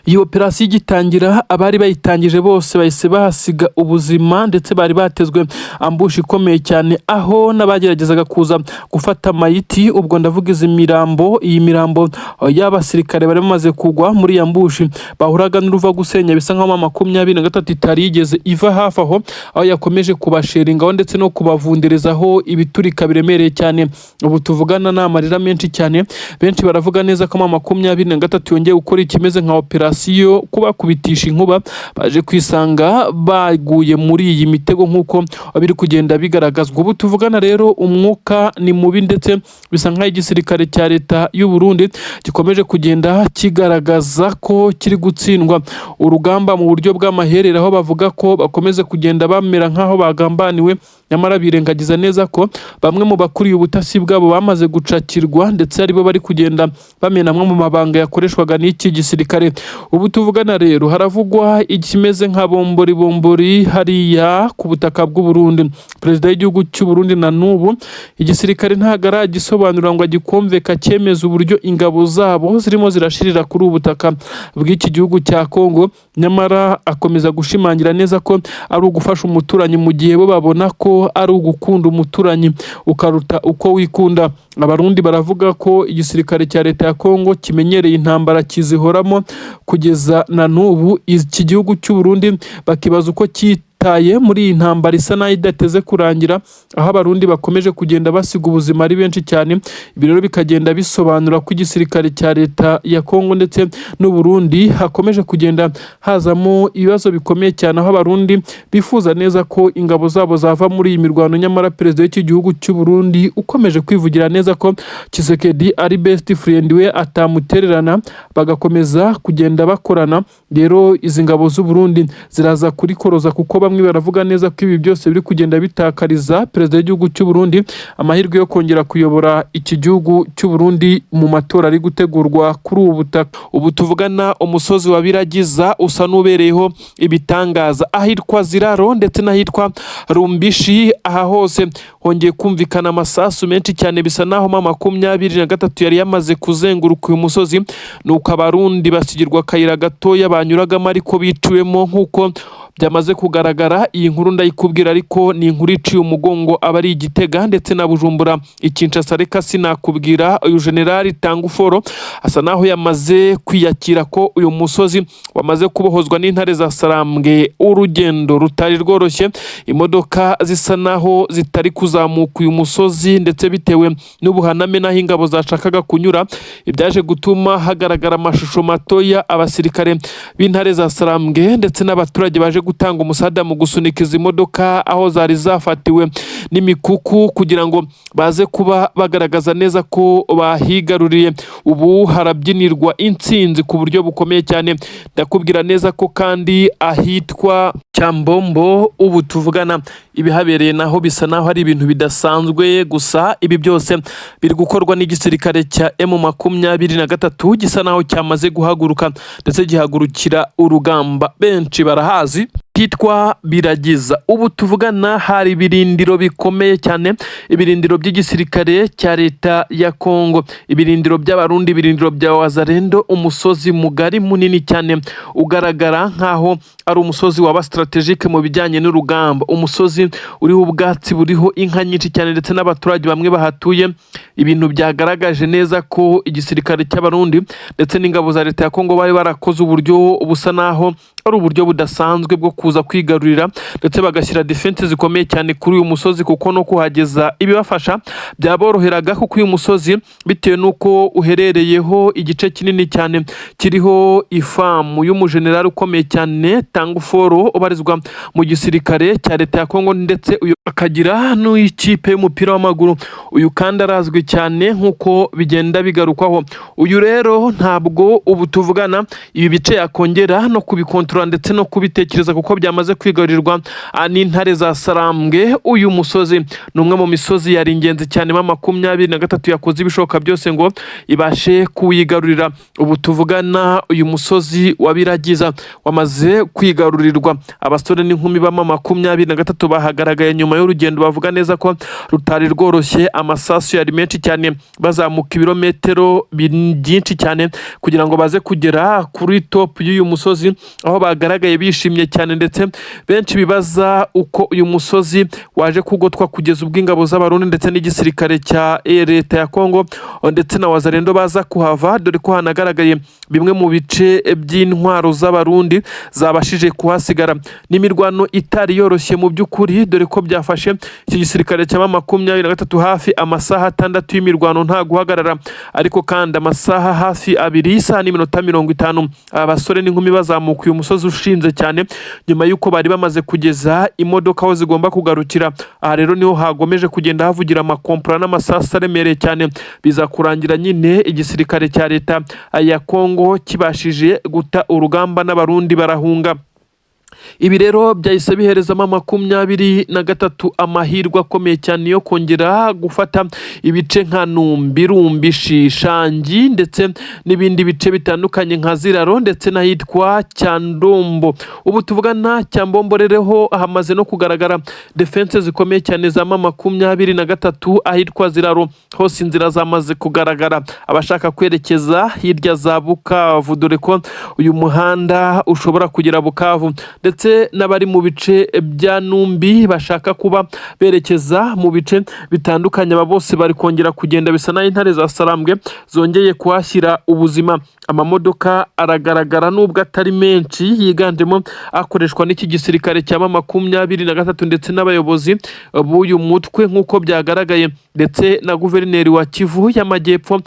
Iyi operasiyo igitangira, abari bayitangije bose bahise bahasiga ubuzima, ndetse bari batezwe ambush ikomeye cyane, aho n'abageragezaga kuza gufata amayiti, ubwo ndavuga izi mirambo, iyi mirambo y'abasirikare bari bamaze kugwa muri iyi ambush, bahuraga n'uruva gusenya. Bisa nkaho 23 itari yigeze iva hafi aho, aho yakomeje kubasheringaho ndetse no kubavunderezaho ibiturika biremereye cyane. Ubu tuvugana ni amarira menshi cyane. Benshi baravuga neza ko 23 yongeye gukora ikimeze nka operasiyo kubakubitisha inkuba, baje kwisanga baguye muri iyi mitego nk'uko biri kugenda bigaragazwa. Ubu tuvugana rero, umwuka ni mubi, ndetse bisa nk'aho igisirikare cya leta y'u Burundi gikomeje kugenda kigaragaza ko kiri gutsindwa urugamba mu buryo bw'amaherere, aho bavuga ko bakomeza kugenda bamera nk'aho bagambaniwe, nyamara birengagiza neza ko bamwe mu bakuriye ubutasi bwabo bamaze gucakirwa, ndetse aribo bari kugenda bamena amwe mu mabanga yakoreshwaga n'iki gisirikare. Ubu tuvugana rero, haravugwa ikimeze nka bombori bombori hariya ku butaka bw'u Burundi. Perezida w'igihugu cy'u Burundi na n'ubu igisirikare ntabwo aragisobanura ngo agikumve cyemeza uburyo ingabo zabo zirimo zirashirira kuri ubu butaka bw'iki gihugu cya Kongo, nyamara akomeza gushimangira neza ko ari ugufasha umuturanyi, mu gihe bo babona ko ari ugukunda umuturanyi ukaruta uko wikunda. Abarundi baravuga ko igisirikare cya leta ya Kongo kimenyereye intambara, kizihoramo kugeza na n'ubu. Iki gihugu cy'u Burundi bakibaza uko cyitaye muri iyi ntambara isa naho idateze kurangira, aho Abarundi bakomeje kugenda basiga ubuzima ari benshi cyane. Ibi rero bikagenda bisobanura ko igisirikare cya leta ya Kongo ndetse n'u Burundi hakomeje kugenda hazamo ibibazo bikomeye cyane, aho Abarundi bifuza neza ko ingabo zabo zava muri iyi mirwano, nyamara perezida w'iki gihugu cy'u Burundi ukomeje kwivugira neza ko Tshisekedi ari best friend we, atamutererana, bagakomeza kugenda bakorana. Rero izi ngabo z'u Burundi ziraza kurikoroza, kuko bamwe Bamwe baravuga neza ko ibi byose biri kugenda bitakariza perezida w'igihugu cy'u Burundi amahirwe yo kongera kuyobora iki gihugu cy'u Burundi mu matora ari gutegurwa kuri ubu butaka. Ubu tuvugana, umusozi wa Biragiza usa n'ubereyeho ibitangaza, ahitwa Ziraro ndetse n'ahitwa Rumbishi, aha hose hongeye kumvikana amasasu menshi cyane. Bisa naho M23 yari yamaze kuzenguruka uyu musozi, nuko Abarundi basigirwa akayira gatoya banyuragamo ariko biciwemo, nk'uko byamaze kugaragara. Iyi nkuru ndayikubwira, ariko ni inkuru iciye umugongo abari i Gitega ndetse na Bujumbura, i Kinshasa reka sinakubwira. Uyu generali Tanguforo asa naho yamaze kwiyakira ko uyu musozi wamaze kubohozwa n'intare za Sarambwe. Urugendo rutari rworoshye, imodoka zisa naho zitari kuzamuka uyu musozi, ndetse bitewe n'ubuhaname n'aho ingabo zashakaga kunyura, ibyaje gutuma hagaragara amashusho matoya abasirikare b'intare za Sarambwe ndetse n'abaturage baje gutanga umusada mu gusunika izi modoka aho zari zafatiwe n'imikuku, kugira ngo baze kuba bagaragaza neza ko bahigaruriye. Ubu harabyinirwa intsinzi ku buryo bukomeye cyane. Ndakubwira neza ko kandi ahitwa Cyambombo, ubu tuvugana, ibihabereye naho bisa naho ari ibintu bidasanzwe. Gusa ibi byose biri gukorwa n'igisirikare cya M23, gisa naho cyamaze guhaguruka ndetse gihagurukira urugamba. Benshi barahazi hitwa Biragiza. Ubu tuvugana hari ibirindiro bikomeye cyane, ibirindiro by'igisirikare cya leta ya Kongo, ibirindiro by'Abarundi, ibirindiro bya Wazalendo. Umusozi mugari munini cyane ugaragara nk'aho ari umusozi waba stratégique mu bijyanye n'urugamba, umusozi uriho ubwatsi, buriho inka nyinshi cyane ndetse n'abaturage bamwe bahatuye. Ibintu byagaragaje neza ko igisirikare cy'Abarundi ndetse n'ingabo za leta ya Kongo bari barakoze uburyo busa naho ari uburyo budasanzwe bwo kuza kwigarurira, ndetse bagashyira défense zikomeye cyane kuri uyu musozi, kuko no kuhageza ibibafasha byaboroheraga, kuko uyu musozi, bitewe n'uko uherereyeho igice kinini cyane kiriho ifamu y'umujenerali ukomeye cyane Tanguforo, ubarizwa mu gisirikare cya leta ya Kongo, ndetse uyu akagira n'ikipe y'umupira w'amaguru. Uyu kandi arazwi cyane nk'uko bigenda bigarukwaho. Uyu rero ntabwo ubu tuvugana ibi bice yakongera no kubikontorora ndetse no kubitekereza, kuko byamaze kwigarurirwa n'intare za Sarambwe. Uyu musozi ni umwe mu misozi yari ingenzi cyane, M23 yakoze ibishoboka byose ngo ibashe kuwigarurira. Ubu tuvugana uyu musozi wa Biragiza wamaze kwigarurirwa. Abasore n'inkumi ba M23 bahagaragaye nyuma y'urugendo bavuga neza ko rutari rworoshye. Amasasu yari menshi cyane, bazamuka ibirometero byinshi cyane kugira ngo baze kugera kuri top y'uyu musozi, aho bagaragaye bishimye cyane, ndetse benshi bibaza uko uyu musozi waje kugotwa kugeza ubwo ingabo z'Abarundi ndetse n'igisirikare cya leta ya Kongo ndetse na Wazalendo baza kuhava, dore ko hanagaragaye bimwe mu bice by'intwaro z'Abarundi zabashije kuhasigara. N'imirwano itari yoroshye mu by'ukuri, dore ko byafashe iki gisirikare cya M23 hafi amasaha 6 y'imirwano nta guhagarara, ariko kandi amasaha hafi 2, isaha n'iminota 50, abasore n'inkumi bazamuka uyu musozi ushinze cyane, nyuma y'uko bari bamaze kugeza imodoka aho zigomba kugarukira. Aha rero niho hagomeje kugenda havugira amakompora n'amasasu aremereye cyane, biza kurangira nyine igisirikare cya leta ya Kongo kibashije guta urugamba n'Abarundi barahunga. Ibi rero byahise biherezamo M23 amahirwe akomeye cyane yo kongera gufata ibice nka Numbi, Rumbishi, Shangi ndetse n'ibindi bice bitandukanye nka Ziraro ndetse n'ahitwa Cyandombo. Ubu tuvugana Cyambombo rero ho hamaze no kugaragara défense zikomeye cyane za M23. Ahitwa Ziraro hose inzira zamaze kugaragara, abashaka kwerekeza hirya za Bukavu, dore ko uyu muhanda ushobora kugera Bukavu, ndetse n'abari mu bice bya Numbi bashaka kuba berekeza mu bice bitandukanye, aba bose bari kongera kugenda. Bisa naho intare za Sarambwe zongeye kuhashyira ubuzima. Amamodoka aragaragara nubwo atari menshi, yiganjemo akoreshwa n'iki gisirikare cya M23 ndetse n'abayobozi b'uyu mutwe, nk'uko byagaragaye, ndetse na guverineri wa Kivu y'Amajyepfo.